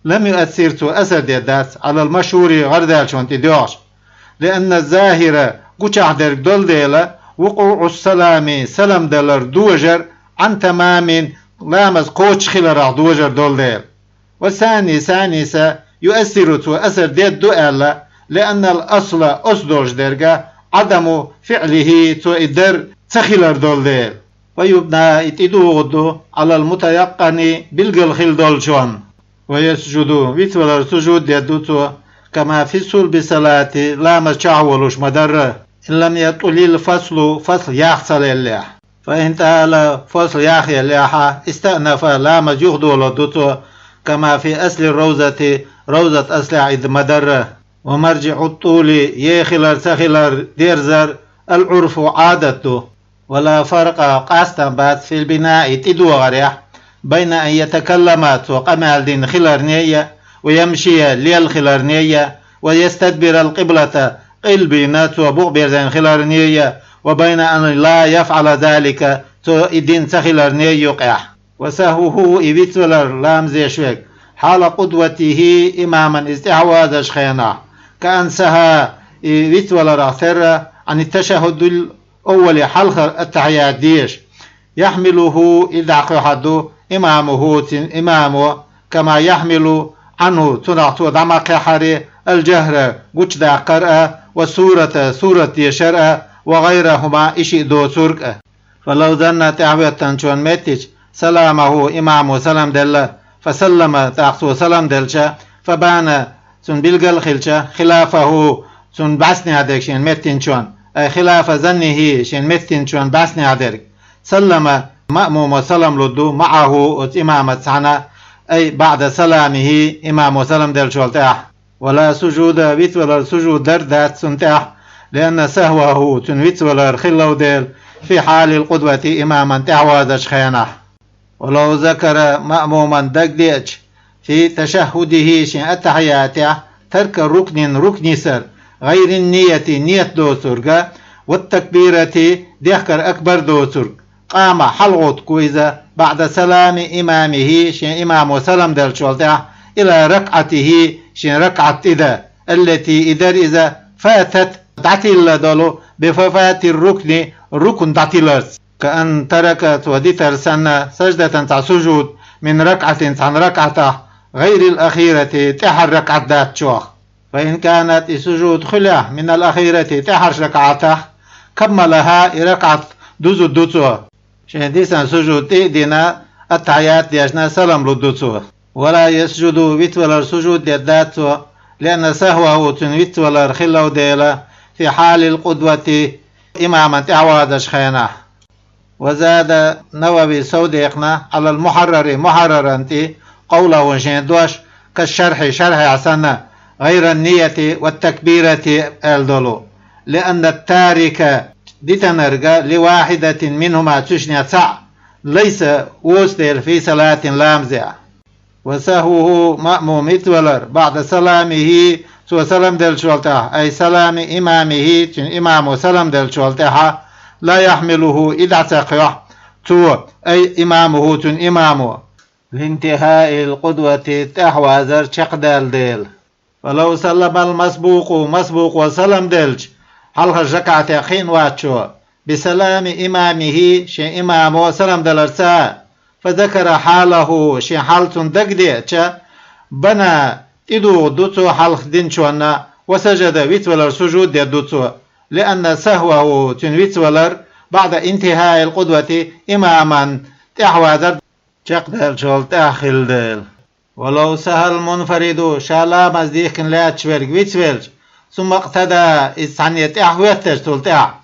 لم يؤثر цо асар де дац, على المشهور гӀарадаьллачунна тӀе доьгӀуш. لأن الظاهر гучахь дерг долу дела, وقوع السلام салам далар дожар, عن تمام ламаз кхочуш хиларах дожар долу дела. والثاني ثانيس يؤثر цо асар дедда ду аьлла, لأن الأصل оцу долуш дерга, عدم فعله цо и дар ца хилар долу дела. ويبنى и тӀедугӀур ду, على المتيقن билггал хила долчунна. ويسجد вицвалар сужуд дедда ду цо, كما في صلب الصلاة ламаз чохь волуш ма-дарра, إن لم يطل الفصل фасл яха ца леллехь. فإن طال фасл яха еллехьа, استأنف ламаз юхадолор ду цо, كما في أصل الروضة равзат аслехь и ма-дарра. ومرجع الطول яха хилар ца хилар дерзар, العرف Ӏадат ду. ولا فرق къастам бац, في البناء тӀедогӀарехь, بين أن يتكلم цо къамел дина хиларне а, ويمشي лела хиларне а, ويستدبر القبلة къилбина цо букъ берзийна хиларне а, وبين أن لا يفعل ذلك цо и дина ца хиларне а юкъехь. وسهوه и вицвалар ламаз деш верг, حال قدوته имаман иза тӀаьхьавазачу хенахь, كأن سهى и вицваларах терра, عن التشهد الأول хьалхара аттахьят дезаш. يحمله и дӀакхоьхьур ду, إمامه цуьнан имамо, كما يحمل عنه цунах цо дӀа ма-кхехьара, الجهر гучудаккхар а, والسورة сурат дешар а, وغيرهما и шиъ доцург а. فلو ظن тӀаьхьахӀоьттинчун меттачу, سلامه имамо салам делла, فسلم тӀаккха цо салам делча, فبان цунна билггал а хилча, خلافه цунна бӀаьснехь дерг шена меттинчун, أي خلاف ظنه шена меттинчун бӀаьснехь дерг, سلم маъмумо салам лур ду, معه оцу имамаца цхьаьна, أي بعد سلامه имамо салам деллачул тӀаьхьа. ولا سجود вицвалар сужуд дар дац цунна тӀехь, لأن سهوه цуьнан вицвалар хилла дела, في حال القدوة имаман тӀаьхьавазачу хенахь. ولو ذكر маъмуман дагадеача, في تشهده шен аттахьятехь, ترك ركن рукн йисар, غير النية нийят доцург а, والتكبيرة дехкар акбар доцург, قام хьалагӀоттаво иза, بعد سلام إمامه шен имамо салам деллачул тӀаьхьа, إلى ركعته шен ракаӀат тӀе дан, التي и дара иза, فاتت дӀатилла долу, بفوات الركن рукн дӀатиларца. كأن ترك цо дитар санна, سجدة цхьа сужуд, من ركعة цхьана ракаӀатах, غير الأخيرة тӀаьхьара ракаӀат дац чох. فإن كانت, и сужуд хуьлехь, من الأخيرة, тӀаьхьарчу ракаӀатах, كملها, и ракаӀат дузур ду цо. Шен дисина сужуд тӀе а дина, аттахьият дешна, салам лур ду цо. ولا يسجد, вицвалар сужуд дер дац цо, لأن سهوه, цуьнан вицвалар хилла дела, في حال القدوة, имаман тӀаьхьавазачу хенахь. وزاد, Навави сов декхна, على المحرر, мухьарраран тӀе, قوله, шен дош, كالشرح, шархьехь санна, غير النية والتكبيرة аьлла долу. لأن التارك, дитинарг, لواحدة منهما, цуьшнех цхьаъ, ليس, воцу дела, في صلاة, ламазехь. وسهوه, маъмум вицвалар, بعد سلامه, цо салам деллачул тӀаьхьа, أي سلام إمامه, цуьнан имамо салам деллачул тӀаьхьа, لا يحمله, и дӀа ца кхоьхь цо, أي إمامه, цуьнан имамо, لانتهاء القدوة, тӀаьхьавазар чекхдаьлла дела. فلو سلم المسبوق, масбукъо салам делча, хьалхарчу ракаӀатехь кхиъна вацчо, بسلام إمامه, шен имамо салам даларца, فذكر حاله, шен хьал цунна дагадеъча, بنى, тӀедугӀур ду цо хьалха динчунна, وسجد, вицвалар сужуд дер ду цо, لأن سهوه, цуьнан вицвалар, بعد انتهاء القدوة, имаман тӀаьхьавазар чекхдаьллачул тӀаьхьа хилла дела. ولو سهى المنفرد, ша ламаз дихкина лаьтташ верг вицвелча, ثم اقتدى, иза цхьанне тӀаьхьахӀоьттича цул тӀаьхьа,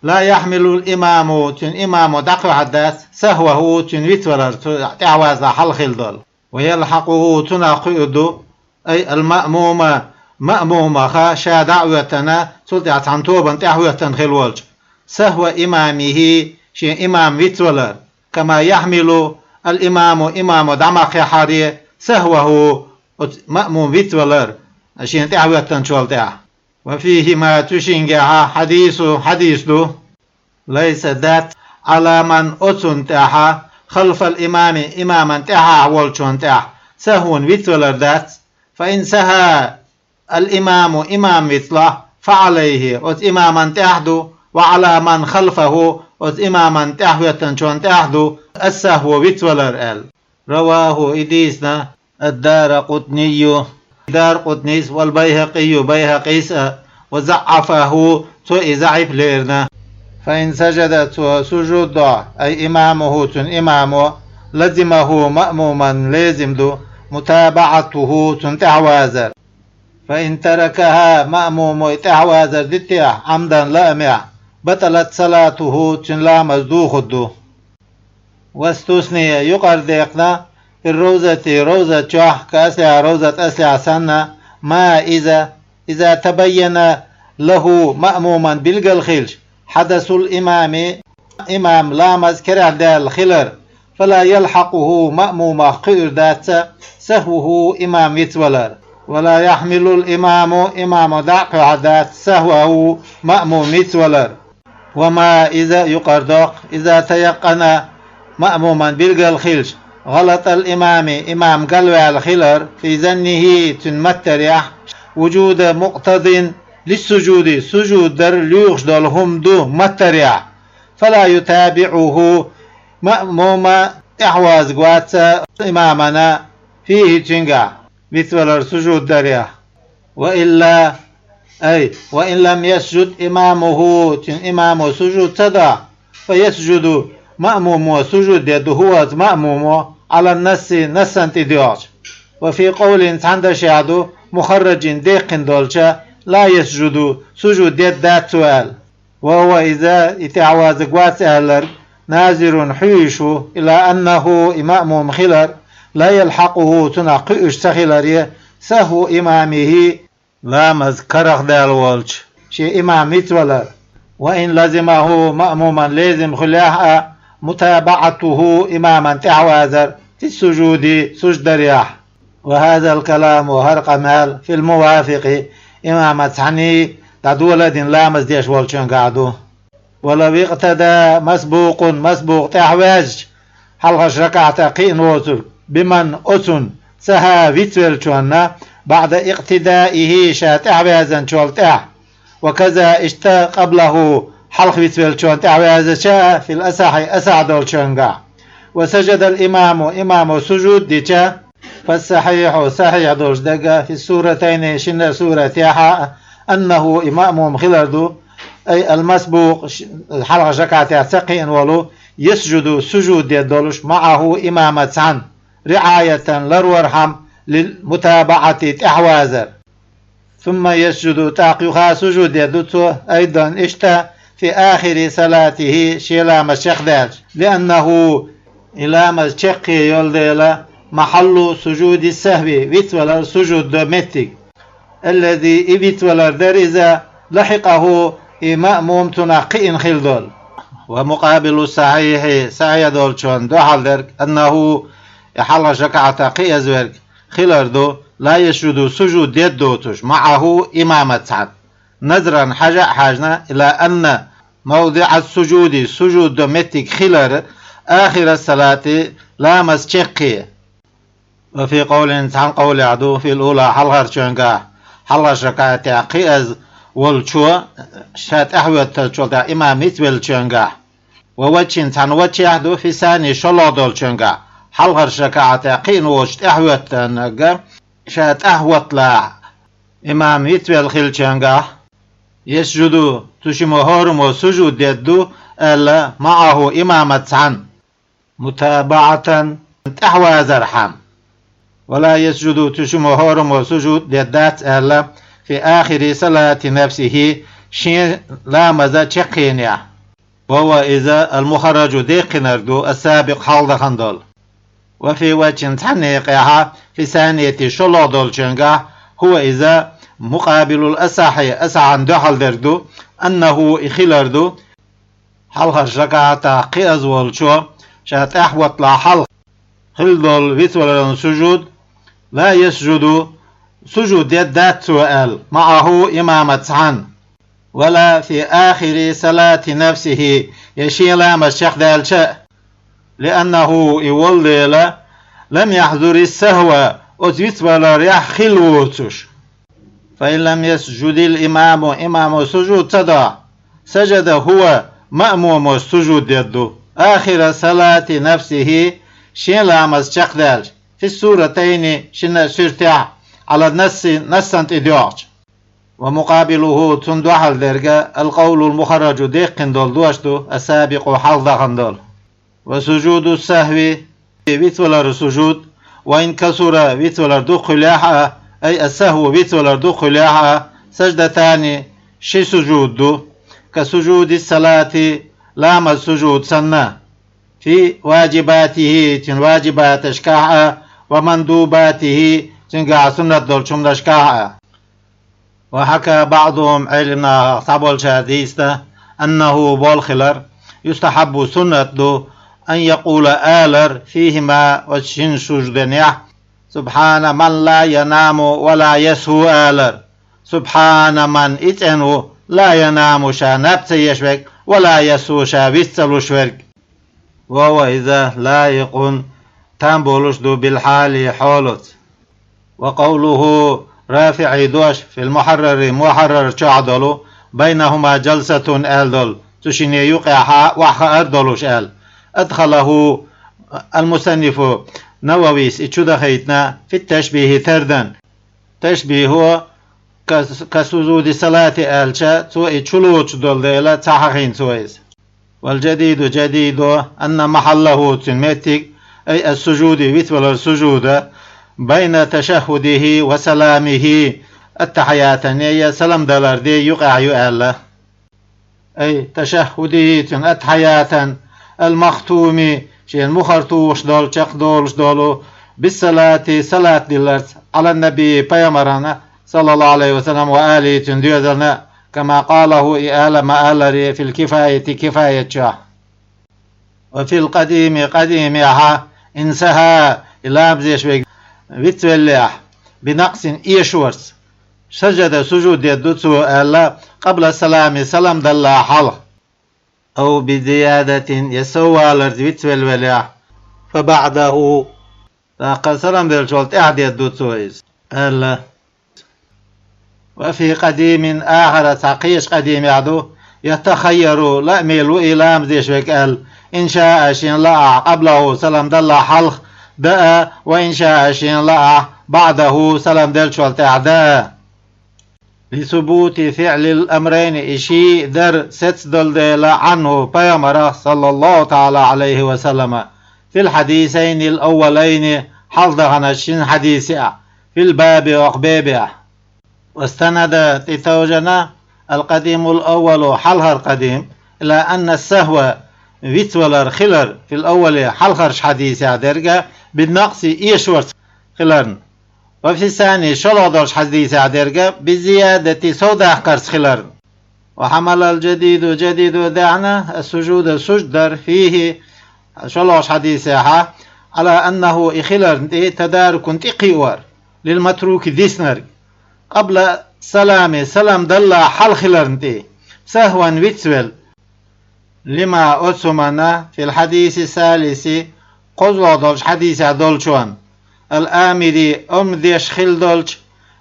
لا يحمل الإمام, цуьнан имамо дӀакхоьхьур дац, سهوه, цуьнан вицвалар цу тӀаьхьавазахь хьалха хилла долу. ويلحقه, цунах кхуьур ду, أي المأموم, маъмумах, ша дӀа а хӀоьттина, цул тӀаьхьа цхьана тобанна тӀаьхьахӀоьттина хилла волчу, سهو إمامه, шен имам вицвалар, كما يحمل الإمام, имамо дӀа ма кхехьаре, سهوه, оцу маъмум вицвалар, шен тӀаьхьахӀоьттинчул тӀаьхьа. وفيهما, цу шингехьа, حديث, хьадис ду, ليس, дац, على من, оцунна тӀехь, خلف الإمام, имаман тӀаьхьа волчунна тӀехь, سهو, вицвалар дац, فإن سهى الإمام, имам вицлахь, فعليه, оцу имаман тӀехь ду, وعلى من خلفه, оцу имаман тӀаьхьахӀоьттинчунна тӀехь ду, السهو, вицвалар аьлла. رواه, и дийцина, الدارقطني, Даракъутнис, والبيهقي, Байхьакъис а, وضعفه, цо и заӀиф лерина. فإن سجد, цо сужуд до, أي إمامه, цуьнан имамо, لزمه, маъмуман лезим ду, متابعته, цунна тӀаьхьавазар. فإن تركها, маъмумо и тӀаьхьавазар дитехь, عمدا, лаамехь, بطلت صلاته, цуьнан ламаз духур ду. واستثني, юкъара декхна, في الروضة, ровза чохь, كأصلها, ровзат аслехь санна, ما, иза, إذا تبين له, маъмуман билгал хилча, حدث الإمام, имам ламаз карахь даьлла хилар, فلا يلحقه, маъмумах кхуьур дац, سهوه, имам вицвалар. ولا يحمل الإمام, имамо дӀа а кхоьхьур дац, سهوه, маъмум вицвалар. وما, иза, юкъара доккху, إذا تيقن, маъмуман билгал хилча, غلط الإمام, имам галваьлла хилар, في ظنه, цуьнан маттарехь, وجود مقتض للسجود, сужуд дар лоьхуш долу хӀума ду маттарехь, فلا يتابعه, маъмума тӀаьхьавазарг вац имамана, فيه, цуьнгахь, вицвалар сужуд дарехь. وإلا, أي وإن لم يسجد إمامه, цуьнан имамо сужуд ца до, فيسجد, маъмумо сужуд дер ду, هو, оцу маъмумо, على النص, нассана тӀедоьгӀча. وفي قول, цхьана дашехь ду, مخرج, деккхина долча, لا يسجد, сужуд дер дац цо аьлла. وهو, иза, и тӀаьхьавазарг вац аьлларг, ناظر, хьоьжуш ву, إلى أنه, и маъмум хилар, لا يلحقه, цунах кхуьуш ца хиларе, سهو إمامه, ламаз карахь даьлла волчу шен имам вицвалар. وإن لزمه, маъмуман лезим хуьлехь а, متابعته, имаман тӀаьхьавазар, في السجود, сужуд дарехь. وهذا الكلام, хӀара къамел, في الموافق, имамаца цхьаьний дӀадоладина ламаз деш волчуьнгахь ду. ولو اقتدى مسبوق, масбукъ тӀаьхьаваьзча, хьалхарчу ракаӀатехь кхиъна воцург, بمن, оцунна, سهى, вицвеллачунна, بعد اقتدائه, ша тӀаьхьаваьзначул тӀаьхьа, وكذا, иштта, قبله, хьалха вицвеллачунна тӀаьхьаваьзча а, في الأصح, асахь долчуьнгахь. وسجد الإمام, имамо сужуд дича, فالصحيح, сахьихь долуш дерг, في السورتين, шинна суратехь, أنه, и маъмум хилар ду, أي المسبوق, ш-, хьалхарчу ракаӀатехь ца кхиъна волу, يسجد, сужуд дедда долуш, معه, имамаца цхьаьна, رعاية, ларвархьама, للمتابعة, тӀаьхьавазар. ثم يسجد, тӀаккха юха сужуд дедда ду цо, أيضا, иштта, في آخر صلاته, шен ламаз чекхдаьлча, لأنه, и ламаз чаккхе йолу дела, محل سجود السهو, вицвалар сужуд до меттиг, الذي, и вицвалар дара иза, لحقه, и маъмум цунах кхиъна хилла долу. ومقابل الصحيح, сахьихь долчунна дуьхьал дерг, أنه, и хьалхарчу ракаӀатехь кхиазверг, хилар ду, لا يسجد, сужуд дедда доцуш, معه, имамаца цхьаьна, نظرا, хьажа а хьаьжна, إلى أن موضع السجود, сужуд до меттиг хилар, آخر الصلاة, ламаз чаккхе. وفي قول, цхьана къовлехь ду, في الأولى, хьалхарчуьнгахь, хьалхарчу ракаӀатехь кхиаза волчо, ша тӀаьхьахӀоьттинчул тӀаьхьа имам вицвеллачуьнгахь, ووجه, цхьана вачехь ду, في الثاني, шолгӀа долчуьнгахь, хьалхарчу ракаӀатехь кхиъна воцуш тӀаьхьахӀоьттинарг, ша тӀаьхьахӀотталахь, имам вицвелла хиллачуьнгахь, يسجد, цу шимма хӀораммо сужуд дедда ду, аьлла, معه, имамаца цхьаьна, متابعة, тӀаьхьавазархьама. ولا يسجد, цу шимма хӀораммо сужуд деддац, аьлла, في آخر صلاة نفسه, шен ламаз чаккхенехь. وهو, иза, المخرج, деккхинарг ду, السابق, хьалха дахана долу. وفي وجه, цхьана некъехь, في الثانية, шолгӀа долчуьнгахь, هو, иза, مقابل الأصح, асахьана дуьхьал дерг ду, أنه, и хилар ду, хьалхарчу ракаӀатехь кхиаза волчо, ша тӀаьхьахӀотталахь хьалха хилла долу вицваларан сужуд, لا يسجد, сужуд деддац цо аьлла, معه, имамаца цхьаьна, ولا في آخر صلاة نفسه, я шен ламаз чекхдаьлча а, لأنه, и волу дела, لم يحضر السهو, оцу вицваларехь хилла воцуш. فإن لم يسجد الإمام, имамо сужуд ца до, سجد هو, маъмумо сужуд дедда ду, آخر صلاة نفسه, шен ламаз чекхдаьлча, في السورتين, шинна а суьртехь, على النص, нассана тӀедоьгӀча. ومقابله, цунна дуьхьал дерг, القول المخرج, деккхина долу дош ду, السابق, хьалха дахана долу. وسجود السهو, вицваларан сужуд, وإن كثر, вицвалар дукха хуьлехь а, أي السهو, вицвалар дукха хуьлехь а, سجدتان, ши сужуд ду, كسجود الصلاة, ламаз сужуд санна, في واجباته, цуьнан ваджибаташкахь а, ومندوباته, цуьнгахь суннат долчу хӀуманашкахь а. وحكى بعضهم, Ӏелам нахах цхьаболчара дийцина, أنه, болх хилар, يستحب, суннат ду, أن يقول, алар, فيهما, оцу шина сужуденехь, سبحان من لا ينام ولا يسهو, алар. سبحان من, и цӀена ву, لا ينام, ша наб ца еш верг, ولا يسهو, ша вист ца луш верг. وهو, иза, لائق, там болуш ду, بالحال, хьолаца. وقوله, РафиӀий дош, في المحرر, Мухьаррар чохь долу, بينهما جلسة аьлла долу, цу шине юкъехьа охьахаар долуш аьлла. أدخله المصنف, Нававис и чу дахийтина, في التشبيه, тардан. Ташбихо, ка-, كسجود الصلاة аьлча, цо и чулоцуш долу дела, ца хьахийна цо иза. والجديد, жадидо, أن محله, цуьнан меттиг, أي السجود, вицвалар сужуда, بين تشهده وسلامه, аттахьиятане я салам даларде юкъахь ю аьлла. أي تشهده, цуьнан аттахьиятан, المختوم, шена муххар тухуш долу, чекхдолуш долу, بالصلاة, салат дилларца, على النبي, пайхамарна, صلى الله عليه وسلم, وآله, цуьнан доьзална, كما قاله, и ала ма-аллара, في الكفاية, кифаят чохь. وفي القديم, къадимехьа, إن سهى, и ламаз деш верг вицвеллехь, بنقص, эшорца, سجد, сужуд дедда ду цо аьлла, قبل السلام, салам даллале хьалха. أو بزيادة, я совваларца вицвелла велахь, فبعده, тӀаккха салам деллачул тӀаьхьа дедда ду цо иза, аьлла. وفي قديم آخر, цхьа кхечу къадимехь ду, يتخير, лаамел ву и ламаз деш верг аьлла, إن شاء, шена лаахь, قبله, салам даллале хьалха, даа, وإن شاء, шена лаахь, بعده, салам деллачул тӀаьхьа даа. لثبوت فعل الأمرين, и ши дар сецдала дела, عنه, пайхамарах, صلى الله تعالى عليه وسلم, في الحديثين الأولين, хьалха даханаш шин хьадисехь, في الباب, оха бебехь. واستند, тӀетовжана, القديم الأول, хьалхара къадим, إلى أن السهو, вицвалар хилар, في الأول, хьалхарчу хьадисехь дерг, بالنقص, эшорца хиларна. وفي الثاني, шолгӀа долчу хьадисехь дерг, بالزيادة, совдаккхарца хиларна. وحمل الجديد, жадидо даьхьна, السجود, сужуд дар, فيه, шолгӀачу хьадисехь, على أنه, и хиларна тӀе, تدارك, тӀекхиор, للمتروك, диснарг, قبل السلام, салам даллале хьалха хиларна тӀе, سهوا, вицвелла. لما, оцу хӀуманна, في الحديث الثالث, кхозлагӀа долчу хьадисехь долчунна, الآمر, омра деш хилла долчу,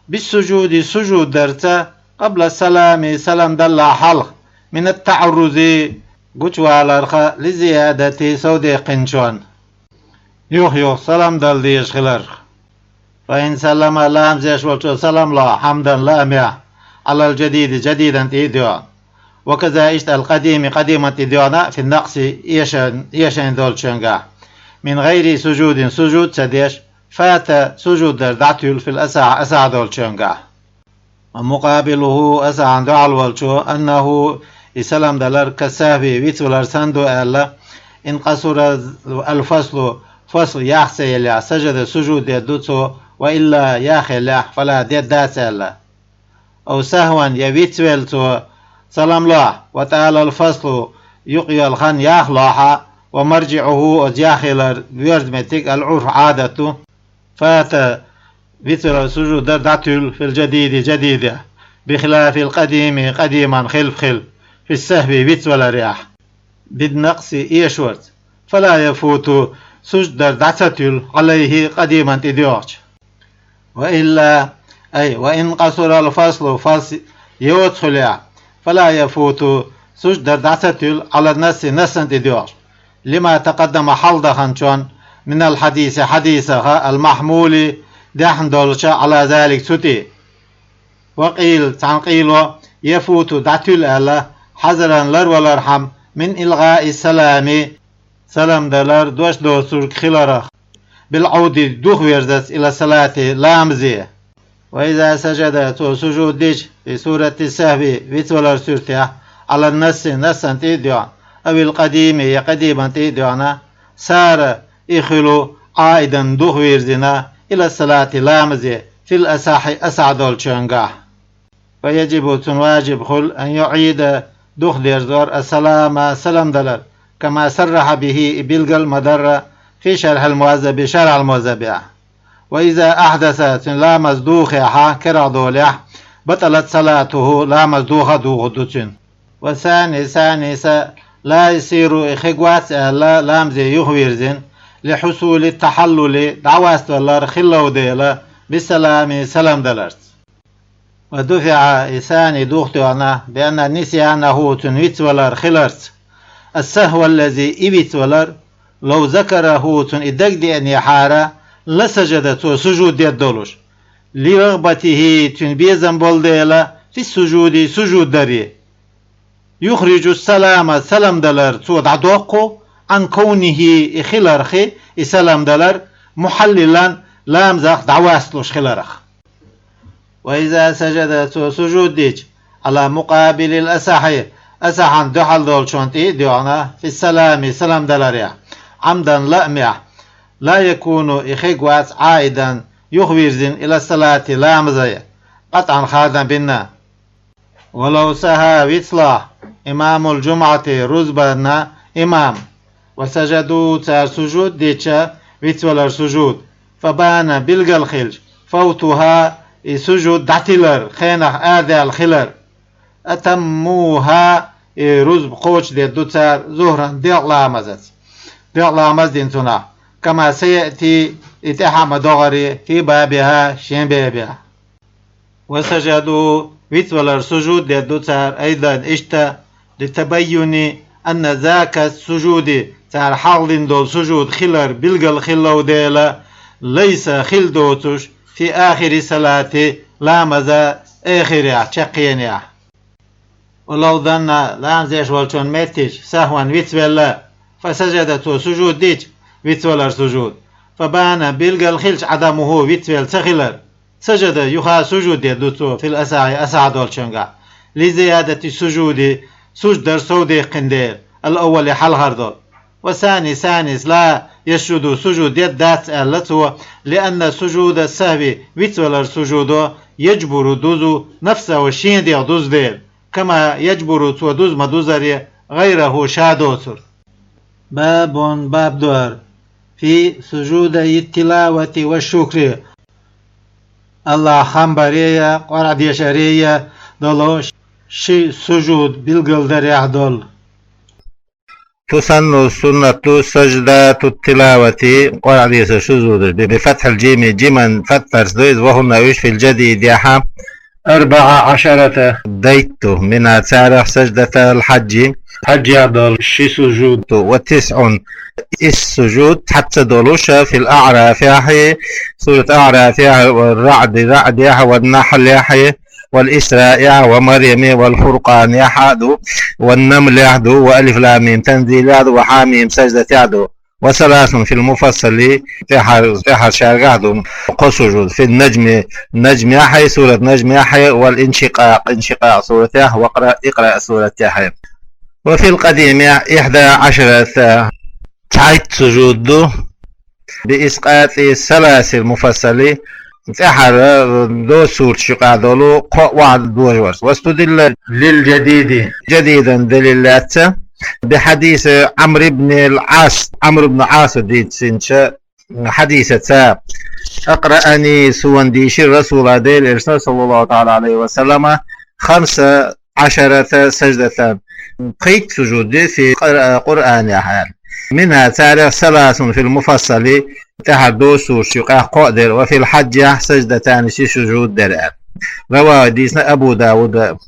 بالسجود, сужуд дарца, قبل السلام, салам даллале хьалха, من التعرض, гучуваларх, للزيادة, совдаьккхинчунна. Юха-юха салам дала дезаш хиларх. فإن سلم, ламаз деш волчо салам ло, حمدا, лаамехь, على الجديد, жадидана тӀе а доьгӀна. وكذا, иштта, القديم, къадимана тӀе доьгӀна, في النقص, эшан-, эшайна долчуьнгахь. من غير سجود, сужуд ца деш, فات, сужуд дар дӀатуьллу, في الأصح, асахь долчуьнгахь. ومقابله, асахьна дуьхьал волчо, أنه, и салам далар, كالسهو, вицвалар санна ду аьлла, إن قصر الفصل, фасл ях ца еллехь, سجد, сужуд дедду цо, وإلا, ях еллехь, فلا, деддац аьлла. أو سهوا, я вицвелла цо салам лахь, وطال الفصل, юкъ йолу хан ях лахь, ومرجعه, оцу яххилар воьрзу меттиг, العرف, Ӏадат ду, فات, вицвалар, сужуд дар дӀатуьллу, في الجديد, жадидехь, بخلاف القديم, къадиман хилаф хилла, في السهو, вицваларехь, بالنقص, эшорца, فلا يفوت, сужуд дар дӀа ца туьллу, عليه, къадимана тӀе доьгӀча. وإلا, أي وإن قصر الفصل, фасл йоцу хуьлехь, فلا يفوت, сужуд дар дӀа ца туьллу, على النص, нассана тӀе доьгӀча. لما تقدم, хьалха даханчунна, من الحديث, хьадисах, المحمول, даьхна долчу, على ذلك, цу тӀе. وقيل, цхьана къийла, يفوت, дӀатуьллу аьлла, حذرا, ларвалархьама, من إلغاء السلام, салам далар дош доцург хиларх, بالعودة, духаверзац, إلى الصلاة, ламазе. وإذا سجد, цо сужуд дича, في سورة السهو, вицвалар суьртехь, على النص, нассана тӀе а доьгӀна, أو القديم, я къадимана тӀе а доьгӀна, صار, и хуьлу, عائدا, духавирзина, إلى الصلاة, ламазе, في الأصح, асахь долчуьнгахь. فيجب, цунна важиб хуьлу, أن يعيد, духадерзор, السلام, салам далар, كما صرح به, и билгал а ма-дарра, في شرح المهذب, Шархьал-Мухьаззабехь. وإذا أحدث, цуьнан ламаз духехь, карах долехь, بطلت صلاته, ламаз доха а дохур ду цуьнан. والثاني, ثاني, са, لا يصير, и хир вац аьлла, ламазе юхавирзина, لحصول التحلل, дӀаваставалар хилла дела, بالسلام, салам даларца. ودفع, и ثاني духатоьхна, بأن نسيانه, цуьнан вицвалар хиларца, السهو الذي, и вицвалар, لو ذكره, цунна и дагадеанехьара, لسجد, цо сужуд деддолуш, لرغبته, цуьнан безам болу дела, في السجود, сужуд даре. يخرج السلام, салам далар цо дӀадоккху, عن كونه, и хиларх, и салам далар, محللا, ламазах дӀавасталуш хиларх. وإذا سجد, цо сужуд дича, على مقابل الأصح, асахьна дуьхьал долчунна тӀе а доьгӀна, في السلام, салам даларехь, عمدا, лаамехь, لا يكون, и хир вац, عائدا, юхавирзина, إلى الصلاة, ламазе, قطعا, хадам бина. ولو سهى, вицлахь, إمام الجمعة, рузбанан имам, وسجدوا, цара сужуд дича, вицвалар сужуд, فبان, билгал хилча, فوتها, и сужуд дӀатилар, хенах арадаьлла хилар, أتموها, и рузба кхочушдедду цара, ظهرا, декъа ламазаца, декъа ламаз дина цунах, كما سيأتي, и тӀаьхьа а ма догӀаре, في بابها, шен бебехь. وسجدوا, вицвалар сужуд дедду цара, أيضا, иштта, لتبين أن ذاك السجود, цара хьалха дина долу сужуд хилар билгал хилла дела, ليس, хила доцуш, في آخر الصلاة, ламаза эхирехь, чаккхенехь. ولو ظن, ламаз деш волчун меттигаш, سهوا, вицвелла, فسجد, цо сужуд дича, вицвалар сужуд, فبان, билгал хилча, عدمه, вицвелла ца хилар, سجد, юха сужуд дедда цо, في الأصح, асахь долчуьнгахь, لزيادة السجود, сужудар совдаьккхина дела, الأول, хьалхара долу. والثاني, ثانيس, لا يسجد, сужуд дедда дац аьлла цо, لأن سجود السهو, вицвалар сужудо, يجبر, дузу, نفسه, шен дегӀ дузу дела, كما يجبر, цо дуза ма-дузаре, غيره, ша доцург. باب, баб ду хӀара, في سجودي التلاوة والشكر, АллахӀ хам баре а, КъорӀан дешаре а долу ши сужуд билгалдарехь долу. تسن, суннат ду, سجدات التلاوة, КъорӀан дешар сужудаш, بفتح الجيم, жиман фатхьарца ду иза, وهن, уьш, في الجديدехь, أربع عشرة, дейтта ду, منها, царах, سجدة الحج, хьаьжехь долу ши сужуд ду, وتسع, исс сужуд, цхьацца долуш, في الأعرافехь, сурат АӀрафехь, والرعد, РаӀдехь, والنحلехь, والإسراء, ومريم, والفرقانехь а ду, والنملехь а ду, وألف لام ميم تنزيلехь а ду, وحم, سجدتехь а ду, وثلاث في المفصل, тӀаьхьар-, тӀаьхьарчаьргахь а ду, кхо сужуд, في النجم, Наджмехь а, сурат Наджмехь а, والانشقاق, Иншикъакъ суратехь, واقرأ, Икъраъ суратехь а. وفي القديم إحدى عشرة, цхьайтта сужуд ду, بإسقاط الثلاث المفصل, тӀаьхьара доьзна сурташ юкъахь долу кхо охьадожавар. واستدل للجديد, жадидан далил лаьцна, بحديث عمرو بن العاص, Ӏамр ибн Ӏаса дийцинчу хьадисаца, أقرأني, суна дийшира Расулан, Делан Элчано, صلى الله تعالى عليه وسلم, خمس عشرة سجدة, пхийтта сужуд ду في القر-, Къуръанехь аьлла. منها, царах, ثلاث في المفصل, тӀаьхьара доьзна сурташ юкъахь кхо а дара, وفي الحج سجدتان, ши сужуд дара аьлла. رواه, дийцина, أبو داود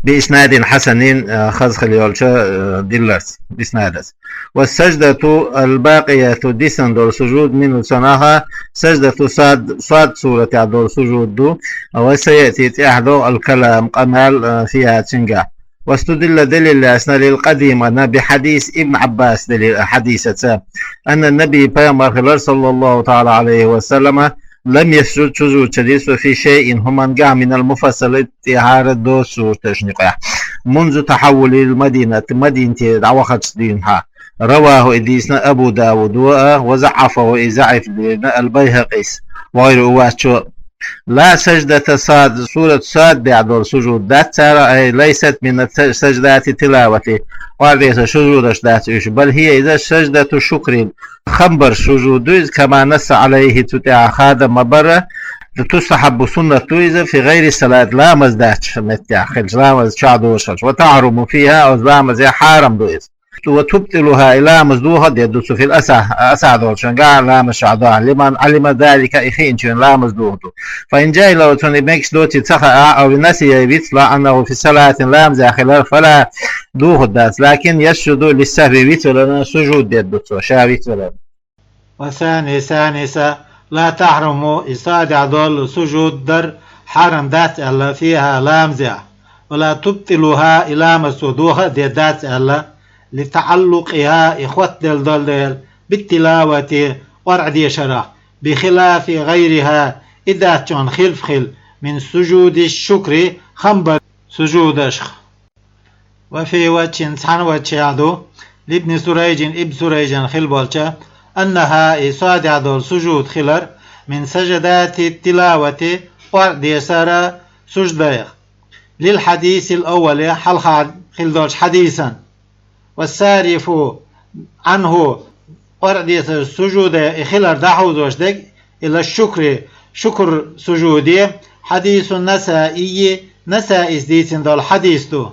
بإسناد حسن, а, хаза хила йолчу, а, дилларца, иснадца. والسجدة الباقية, дисина долу сужуд, منه, цунах, سجدة صاد, Сад суратехь долу сужуд ду, وسيأتي, тӀаьхьа догӀу, الكلام, къамел, а, فيها, цуьнгахь. واستدل, далил лаьцна, للقديم, а, بحديث ابن عباس, далил, а, хьадисаца, أن النبي, пайхамар хилар, صلى الله تعالى عليه وسلم, لم يسجد, сужуд ца дира цо, في شيء, хӀумангахь, من المفصل, тӀаьхьара доьзна сурташна юкъахь, منذ تحوله إلى المدينة, Мадинате дӀавахарца дийнахьа. رواه, и дийцина, أبو داود а, وضعفه, и заӀиф дийцина, البيهقي, وغيره, вац цо. لا سجدة صاد, сурат Садехь долу сужуд дац цара, أي ليست من سجدات التلاوة, КъорӀан дешар сужудаш дац уьш, بل هي, иза, سجدة شكر, хам бар сужуд ду иза, كما نص عليه, цу тӀехь хадам ма бара, تستحب, суннат ду иза, في غير الصلاة, ламаз даьча меттехь хилча, ламаз чохь дозуш хилча, وتحرم فيها, оцу ламазехь хьарам ду иза. وتبطلها, и ламаз доха а дедда цо, في الأصح, асахь долчуьнгахь, ламаз чохь дохь, لمن علم ذلك, и хиъначунна ламаз доха ду. فإن جهله, цунна и мегаш доций ца хаахь, أو نسي, я вицлахь, أنه في صلاة, ламазехь хилар, فلا, доха дац, لكن يسجد للسهو, вицвелларна сужуд дедда цо, ша вицвелларна. والثاني, ثانيس, لا تحرم, и Садехь долу сужуд дар хьарам дац аьлла, فيها, ламазехь, ولا تبطلها, и ламаз цо доха а деддац аьлла, لتعلقها, и хоттаделла долу дела, بالتلاوة, КъорӀан дешарах, بخلاف غيرها, и даьччонна хилаф хилла, من سجود الشكر, хам бар сужудашах. وفي وجه, цхьана ваджехь ду, لابن جريج, Ибн Журайжан хилла болча, أنها, и Садехь долу сужуд хилар, من سجدات التلاوة, КъорӀан дешара сужудех, للحديث الأول, хьалха хилла долчу хьадисан. والصارف عنه, КъорӀан дешара сужуде и хилар дӀахьовзош дерг, إلى الشكر, шукр сужуде, حديث النسائي, Насаис дийцина долу хьадис ду.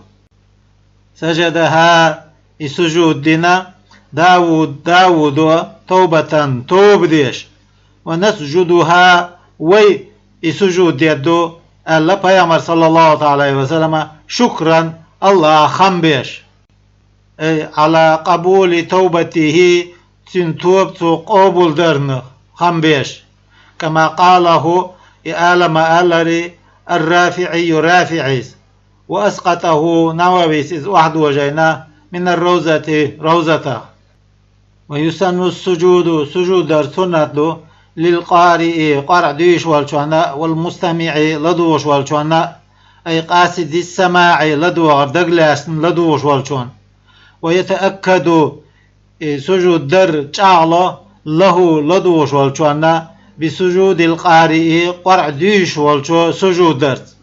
سجدها, и сужуд дина, Давуд, Давудо, توبة, тоба деш, ونسجدها, вай и сужуд дедду, аьлла Пайхамар, صلى الله تعالى عليه وسلم, شكرا, АллахӀ хам беш. أي على قبول توبته, цуьнан тоба цо къобалдарна хам беш. كما قاله, и ала ма-аллара, الرافعي, РафиӀис. وأسقطه, Нававис иза охьадожийна, من الروضة, Равзатах. ويسن السجود, сужуд дар суннат ду, للقارئ, КъорӀ дуьйцуш волчунна, والمستمع, ладугӀуш волчунна, أي قاصد السماع, ладогӀар дагалаьцна ладугӀуш волчунна. ويتأكد, и сужуд дар чӀагӀло, له, ладугӀуш волчунна, بسجود القارئ, КъорӀ дуьйцуш волчо сужуд дарца.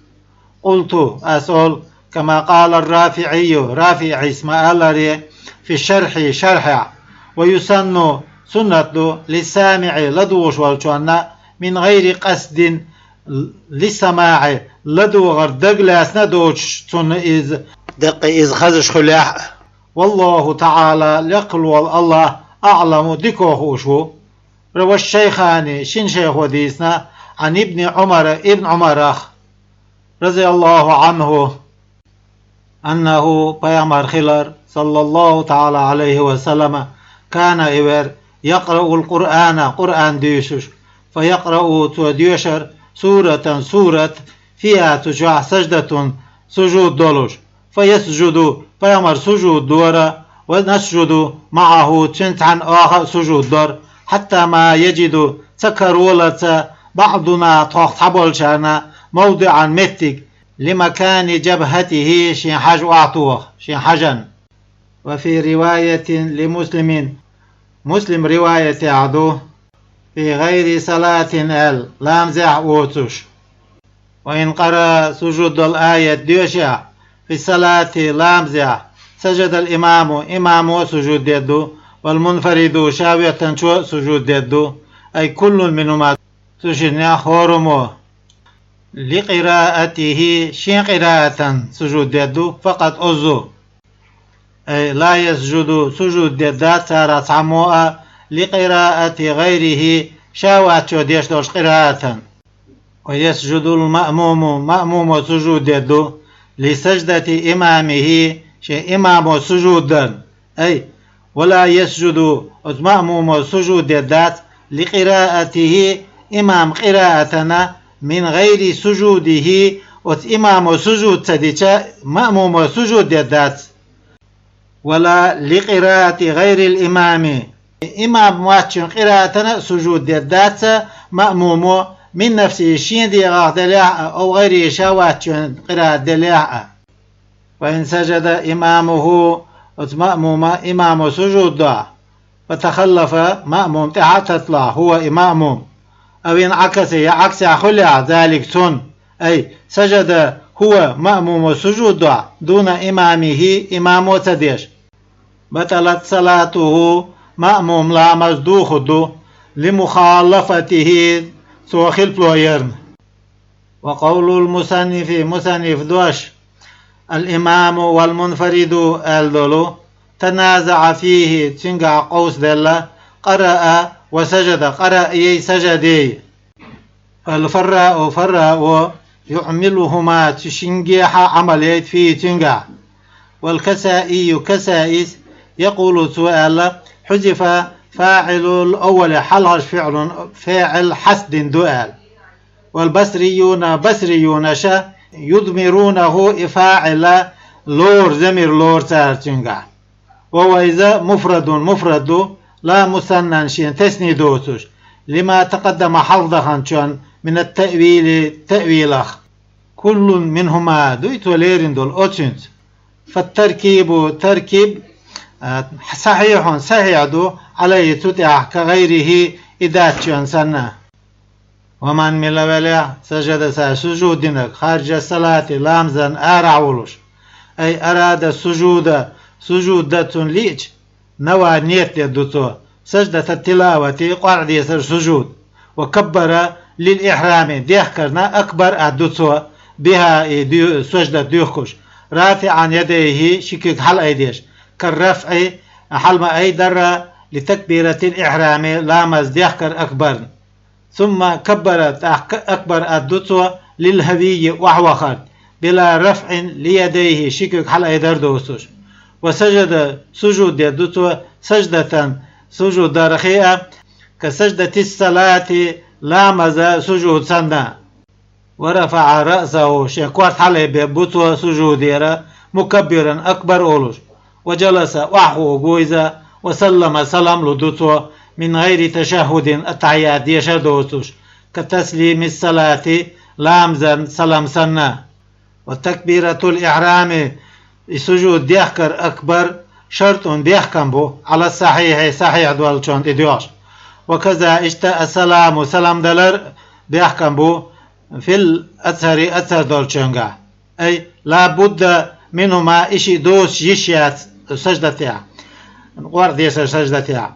قلت, ас олу, كما قال الرافعي, РафиӀис ма-аллара, في الشرح, шархьехь. ويسن, суннат ду, للسامع, ладугӀуш волчунна, من غير قصد للسماع, ладогӀар дагалаьцна а доцуш, цунна иза, даккхий иза хазаш хуьлехь а. والله تعالى, лекхалволу АллахӀ, أعلم, дика хууш ву. روى الشيخان, шина шайхо дийцина, عن ابن عمر, Ибн Ӏумарах, رضي الله عنه, أنه, пайхамар хилар, صلى الله تعالى عليه وسلم, كان, и вер, يقرأ القرآن, Къуръан дуьйцуш, فيقرأ, цо доьшура, سورة, сурат, فيها, цу чохь, سجدة, сужуд долуш. فيسجد, пайхамар сужуд дора, ونسجد معه, цуьнца цхьаьна оха а сужуд дора, حتى ما يجد, ца каролаца, بعضنا, тхох цхьаболчарна, موضعا, меттиг, لمكان جبهته, шен хьажа охьатоха, шен хьажан. وفي رواية لمسلم, Муслим риваятехь ду, في غير صلاة аьлла, ламазехь а воцуш. وإن قرأ, сужуд долу аят доьшехь, في الصلاة, ламазехь, سجد الإمام, имамо а сужуд дедду, والمنفرد, ша веттанчо а сужуд дедду, أي كل منهما, цу шиннех хӀораммо, لقراءته, шен къираатан сужуд дедду, فقط, оццу. أي لا يسجد, сужуд деддац царах цхьаммо а, لقراءة غيره, ша ваьччо деш долчу къираатан. ويسجد المأموم, маъмумо сужуд дедду, لسجدة إمامه, шен имамо сужуд дарна. أي ولا يسجد, оцу маъмумо сужуд деддац, لقراءته, имам къираатана, من غير سجوده, оцу имамо сужуд ца дича, маъмумо сужуд деддац. ولا لقراءة غير الإمام, имам ваьччун къираатана а сужуд деддац маъмумо, من نفسه, шен дегӀах делехь а, أو غيره, ша ваьччун къираат делехь а. وإن سجد إمامه, оцу маъмума имамо сужуд дохь, فتخلف, маъмум тӀаьхьа а татталахь, هو, и маъмум. أو انعكس, я Ӏаксехь хуьлехь, ذلك, цунна, أي سجد هو, маъмумо сужуд дохь, دون إمامه, имамо ца деш. بطلت صلاته, маъмум ламаз духур ду, لمخالفته, цо хилпало ярна. وقول المصنف, мусанниф дош, الإمام والمنفرد аьлла долу, تنازع فيه, цуьнгахь къовсаделла, قرأ وسجد, къараа яй, сажада яй. فالفراء, фаррао, يعملهما, цу шингехьа Ӏамал яйта, فيه, цуьнгахь. والكسائي, Касаис, يقول, цо аьлла, حذف فاعل الأول, хьалхарчу фиӀлун фаӀил хьастдина ду аьлла. والبصريون, басрийунаша, يضمرونه, и фаӀил лору, замир лору цара цуьнгахь. وهو, иза, مفرد, муфрад ду, لا مثنى, шен тесни доцуш, لما تقدم, хьалха даханчун, من التأويل, таъвилах. كل منهما, дуй цо лерина долу оцуьнца. فالتركيب, таркиб, а, صحيح, сахьихь ду, عليه, цу тӀехь, كغيره, и даьччун санна. ومن, мила велахь, سجد, сужуд динарг, خارج الصلاة, ламазан арахь волуш, أي أراد السجود, сужуд дан цунна лиъча, نوى, ниет дедду цо, سجدة التلاوة, КъорӀ десар сужуд, وكبر للإحرام, дехкарна акбар аьдду цо, بها, и дуь-, саждат дуьхкуш, رافعا يديه, ши куьг хьалаайдеш, كالرفع, хьала ма-айдарра, لتكبيرة الإحرام, ламаз дехкар акбарна. ثم كبر, тӀаккха акбар аьдду цо, للهوي, охьавахар, بلا رفع ليديه, ши куьг хьалаайдар доцуш. وسجد, сужуд дедду цо, سجدة, сужуд дарах а, كسجدة الصلاة, ламаза сужуд санна. ورفع رأسه, шен корта хьалайбеббу цо сужудера, مكبرا, акбар олуш. وجلس, охьахуугу иза, وسلم, салам луду цо, من غير تشهد, аттахьият дешар доцуш, كتسليم الصلاة, ламазан салам санна. وتكبيرة الإحرام, и сужуд дехкар, акбар, شرط, бехкам бу, على الصحيح, сахьихь долчун тӀе доьгӀуш. وكذا, иштта, السلام, салам далар бехкам бу, في الأظهر, азхьар долчуьнгахь. أي لا بد منهما, и шиъ доцуш йиш яц саждатехь, къоръа дешар саждатехь.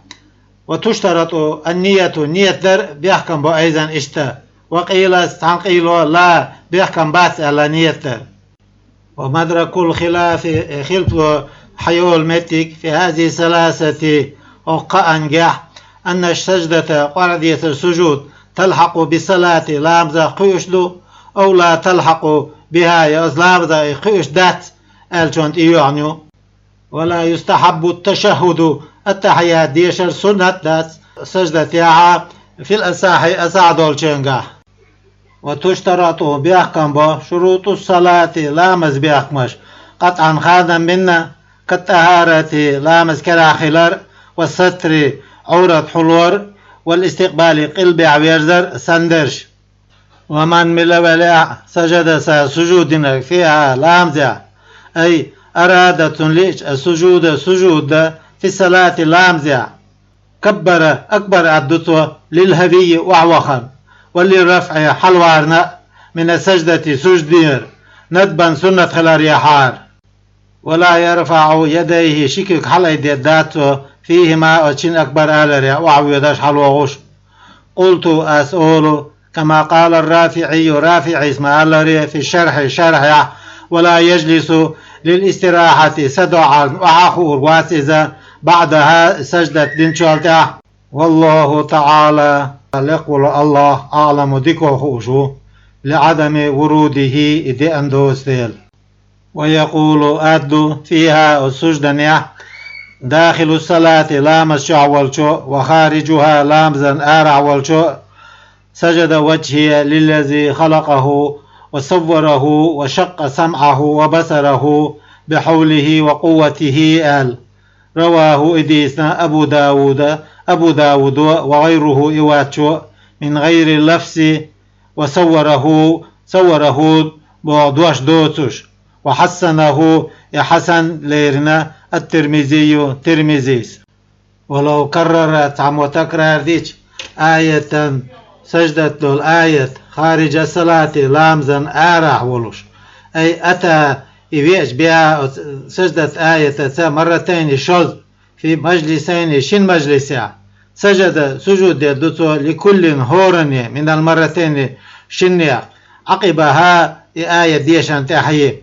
وتشترط النية, ният дар бехкам бу, أيضا, иштта. وقيل, цхьана къайло, لا, бехкам бац аьлла ният дар. ومدرك الخلاف, э, хилафо хьайолу меттиг, في هذه الثلاثة, хӀокху кхаангахь, أن السجدة, къоръа дешар, сужуд, تلحق بالصلاة, ламазах кхуьуш ду, أو لا تلحق بها, я оцу ламазах и кхуьуш дац аьллачун тӀе йоьгӀна ю. ولا يستحب التشهد, аттахьият дешар суннат дац саждатехь, في الأصح, асахь долчуьнгахь. وتشترط, бехкам бо, شروط الصلاة, ламаз бехкамаш, قطعا, ханам бина, كالطهارة, ламаз керахь хилар, والستر, Ӏоврат хьулор, والاستقبال, къилбехь верзар, санна дерш. ومن, мила велахь, سجد, сужуд динарг, فيها, ламазехь, أي أراد, цунна лиъча, السجود, сужуд дан, في الصلاة, ламазехь, كبر, акбар аргду цо, للهوي, охьавахарна, وللرفع, хьалаварна, من السجدة, сужуд динарг, ندبا, суннат хиларехьара. ولا يرفع يديه, ши куьг хьалаайдеддац цо, فيهما, оцу шина, акбар аларехь, охьавоьдуш, хьалавогӀуш. قلت, ас олу, كما قال الرافعي, РафиӀис ма-аллара, في الشرح, шархьехь, ولا يجلس للاستراحة, садоӀарна охьахуург вац иза, بعدها, саждат динчул тӀаьхьа. والله تعالى, лекха волу АллахӀ, أعلم, дика хууш ву, لعدم وروده, и деана доцу дела. ويقول, аьлла ду, فيها, оцу сужданехь, داخل الصلاة, ламаз чохь волчо, وخارجها, ламазан арахь волчо, سجد وجهي للذي خلقه وصوره وشق سمعه وبصره بحوله وقوته, аьлла. رواه, и дийцина, أبو داود, Абу Даудо, وغيره, и вацчо, من غير لفظ وصوره, صوره боху дош доцуш, وحسنه, и хьасан лерина, الترمذي, Тирмизис. ولو كرر, цхьаммо такрар дича, آية, саждат долу аят, خارج الصلاة, ламазан арахь волуш, أي أتى, и веача, بها, оцу саждат аятаца, مرتين, шозза, في مجلسين, шина мажлисехь, سجد, сужуд дедду цо, لكل, хӀоранна, من المرتين, шиннех, عقبها, и аят дешан тӀаьхье.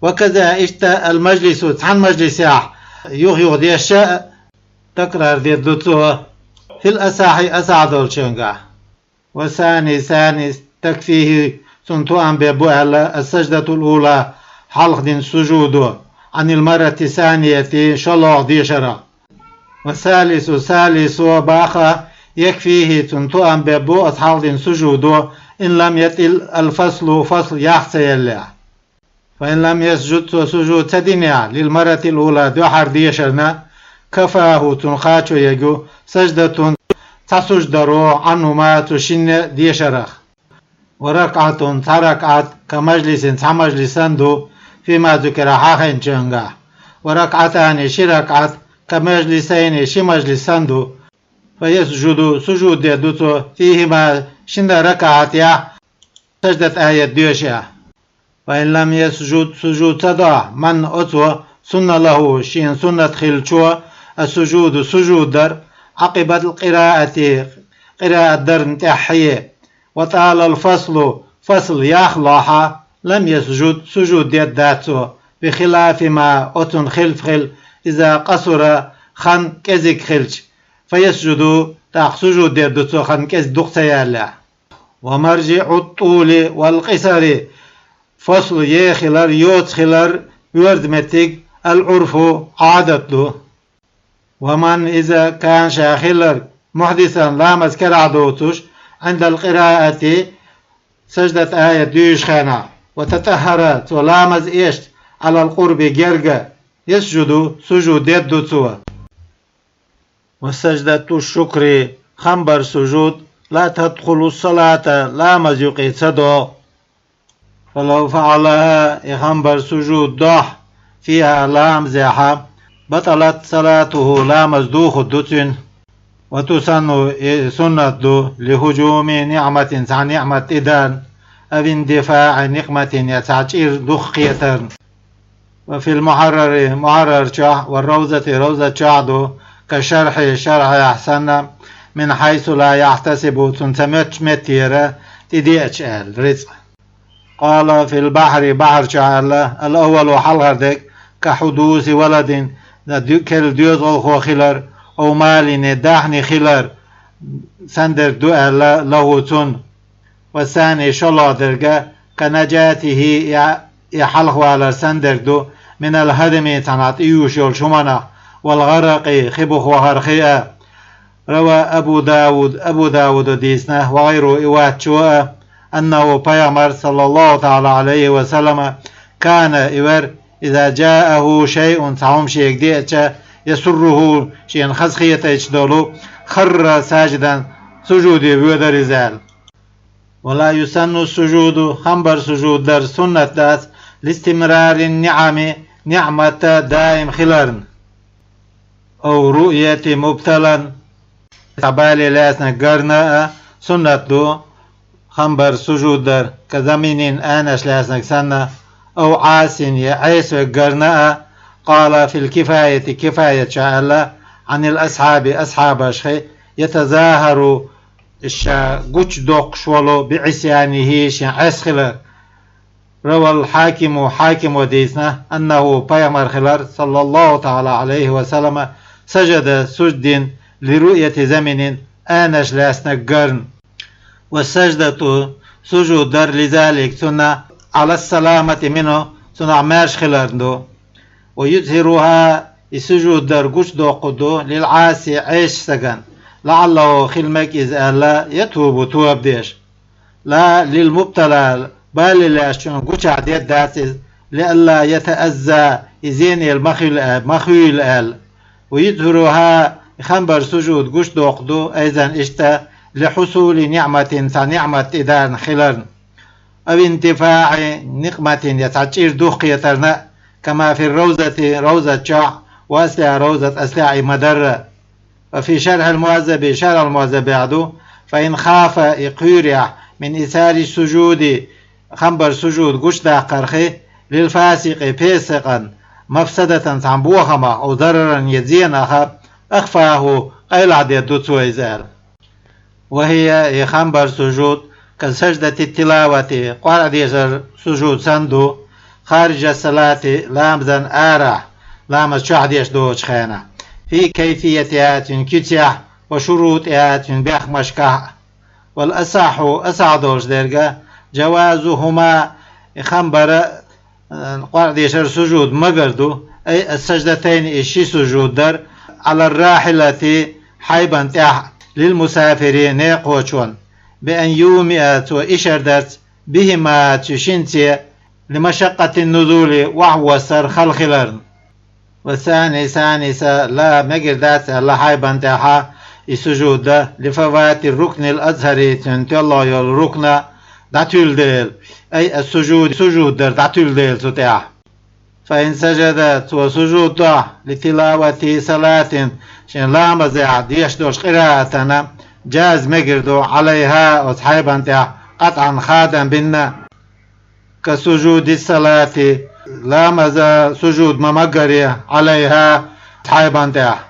وكذا, иштта, المجلس, цхьана мажлисехь, юха-юха дешча, такрар дедду цо, في الأصح, асахь долчуьнгахь. والثاني, ثاني, تكفيه, цунна тоам бебу аьлла, السجدة الأولى, хьалха дина сужудо, عن المرة الثانية, шолгӀа дешарах. والثالث, ثالث, баха, يكفيه, цунна тоам бебу оцу хьалха дина сужудо, إن لم يطل الفصل, фасл ях ца еллехь. فإن لم يسجد, цо сужуд ца динехь, للمرة الأولى, дуьххьара дешарна, كفاه, цунна кхачо ягу, سجدة, цхьа суждаро, عنهما, цу шинна дешарах. وركعة, цхьа ракаӀат, كمجلس, цхьа мажлис санна ду, فيما ذكر, хьахийначуьнгахь. وركعتان, ши ракаӀат, كمجلسين, ши мажлис санна ду. فيسجد, сужуд дедду цо, فيهما, шина ракаӀатехь, саждат аят доьшехь. فإن لم يسجد, сужуд ца до, من, оцо, سن له, шена суннат хиллачо, السجود, сужуд дар, عقب القراءة, къираат дарна тӀаьхье. وطال الفصل, фасл ях лохьа, لم يسجد, сужуд деддац цо, بخلاف ما, оцунна хилаф хила, إذا قصر, хан кӀезиг хилча, فيسجد, тӀаккха сужуд дедду цо, хан кӀезиг дукха ца яьллехь. ومرجع الطول والقصر, фасл ехилар, йоцахилар, оьрзу меттиг, العرف عادة. ومن إذا كان شاخلر محدثا لامز كرع دوتش عند القراءة سجدة آية دوش خانع وتطهر تو لامز إشت على القرب جرجة يسجد سجود يد تو. وسجدة الشكر خنبر سجود لا تدخل الصلاة لامز يقي صدو. فلو فعلها إخنبر سجود دوح فيها لام زيحة بطلت صلاته لامز دوخ دوتين. وتسن إي سنة دو لهجوم نعمة تع نعمة إدان أو اندفاع نقمة يتعجير دوخ قيترن. وفي المحرر محرر شح والروزة روزة شعدو كشرح شرح أحسن من حيث لا يحتسب تنتمت متيرة تديئش آل رزق. قال في البحر بحر شعالة الأول حلغردك كحدوث ولد كل ديوز ألخو خلر أو مال داحني خلر سندر دو آل له تن. والثاني شلا درجة كنجاته يا يا حلخ والر سندر دو من الهدم تنات إيوش يول شمنا والغرق خبخ وهر خيئة. روى أبو داود أبو داود ديسنا وغيره إوات شوء أنه بيغمر صلى الله تعالى عليه وسلم كان إور إذا جاءه شيء تعوم شيء ديئة يسره شيء خزخية دولو خر ساجدا سجود بودر زال. ولا يسن السجود خنبر سجود در سنة دات لاستمرار النعم نعمة دائم خلرن. أو رؤية مبتلا تبالي لاسنا قرنا سنة دو خنبر سجود در كزمينين آنش لاسنا سنة أو عاس يعيس قرنا. قال في الكفاية كفاية شاء الله عن الأصحاب أصحاب أشخي يتظاهر الشا قوش دوق شولو بعصيانه شن عيس خلر. روى الحاكم حاكم وديسنا أنه بيغمر خلر صلى الله تعالى عليه وسلم سجد سجد لرؤية زمن آنش لاسنا قرن. والسجدة سجود در لذلك سنة على السلامة منه سنة ماش خلر دو. ويظهرها السجود در قوش دوق دو للعاصي عيش سجن لعله خلمك إذ ألا يتوب توب ديش. لا للمبتلى بالي لاش چون قوش عديد داتز لئلا يتأذى إذين المخيل مخيل ال. ويظهرها خنبر سجود قوش دوق دو أيضا إشتا لحصول نعمة تا نعمة إدان خلرن. أو انتفاع نقمة يتعجير دوخ يترنا كما في الروضة روضة شع وأصلها روضة أصلها مدرة. وفي شرح المهذب شرح المهذب بعده فإن خاف إقيريا من إثار السجود خنبر سجود قوش دا قرخي للفاسق فاسقا مفسدة تعمبوخما أو ضررا يزين أخا أخفاه قيل عدد دوتسوي زال. وهي إخنبر سجود كسجدة التلاوة قرأ ديسر سجود سندو خارج الصلاة لامزا آرا لامز شعديش دوش خينا في كيفيتها تنكتح وشروطها تنبيخ مشكح. والأصح أصح دوش درجة جوازهما إخنبر قرأ ديشر سجود مقردو أي السجدتين إشي سجود در على الراحلة حيبا تح للمسافرين قوشون بأن يومئت وإشر درت بهما تشنتي لمشقة النزول وهو سر خلخلرن. والثاني ثاني سا لا مقردات لا حيبا تح السجود لفوات الركن الأزهري تنتي الله يول ركن دعتول ديل أي السجود سجود در دعتول ديل ستح. فإن سجد تو سجود لتلاوة صلاة شن لامز ديش دوش قراءتنا جاز مقردو عليها أصحابا تح قطعا خادا بنا كسجود الصلاة لامز سجود ممقري عليها أصحابا تح.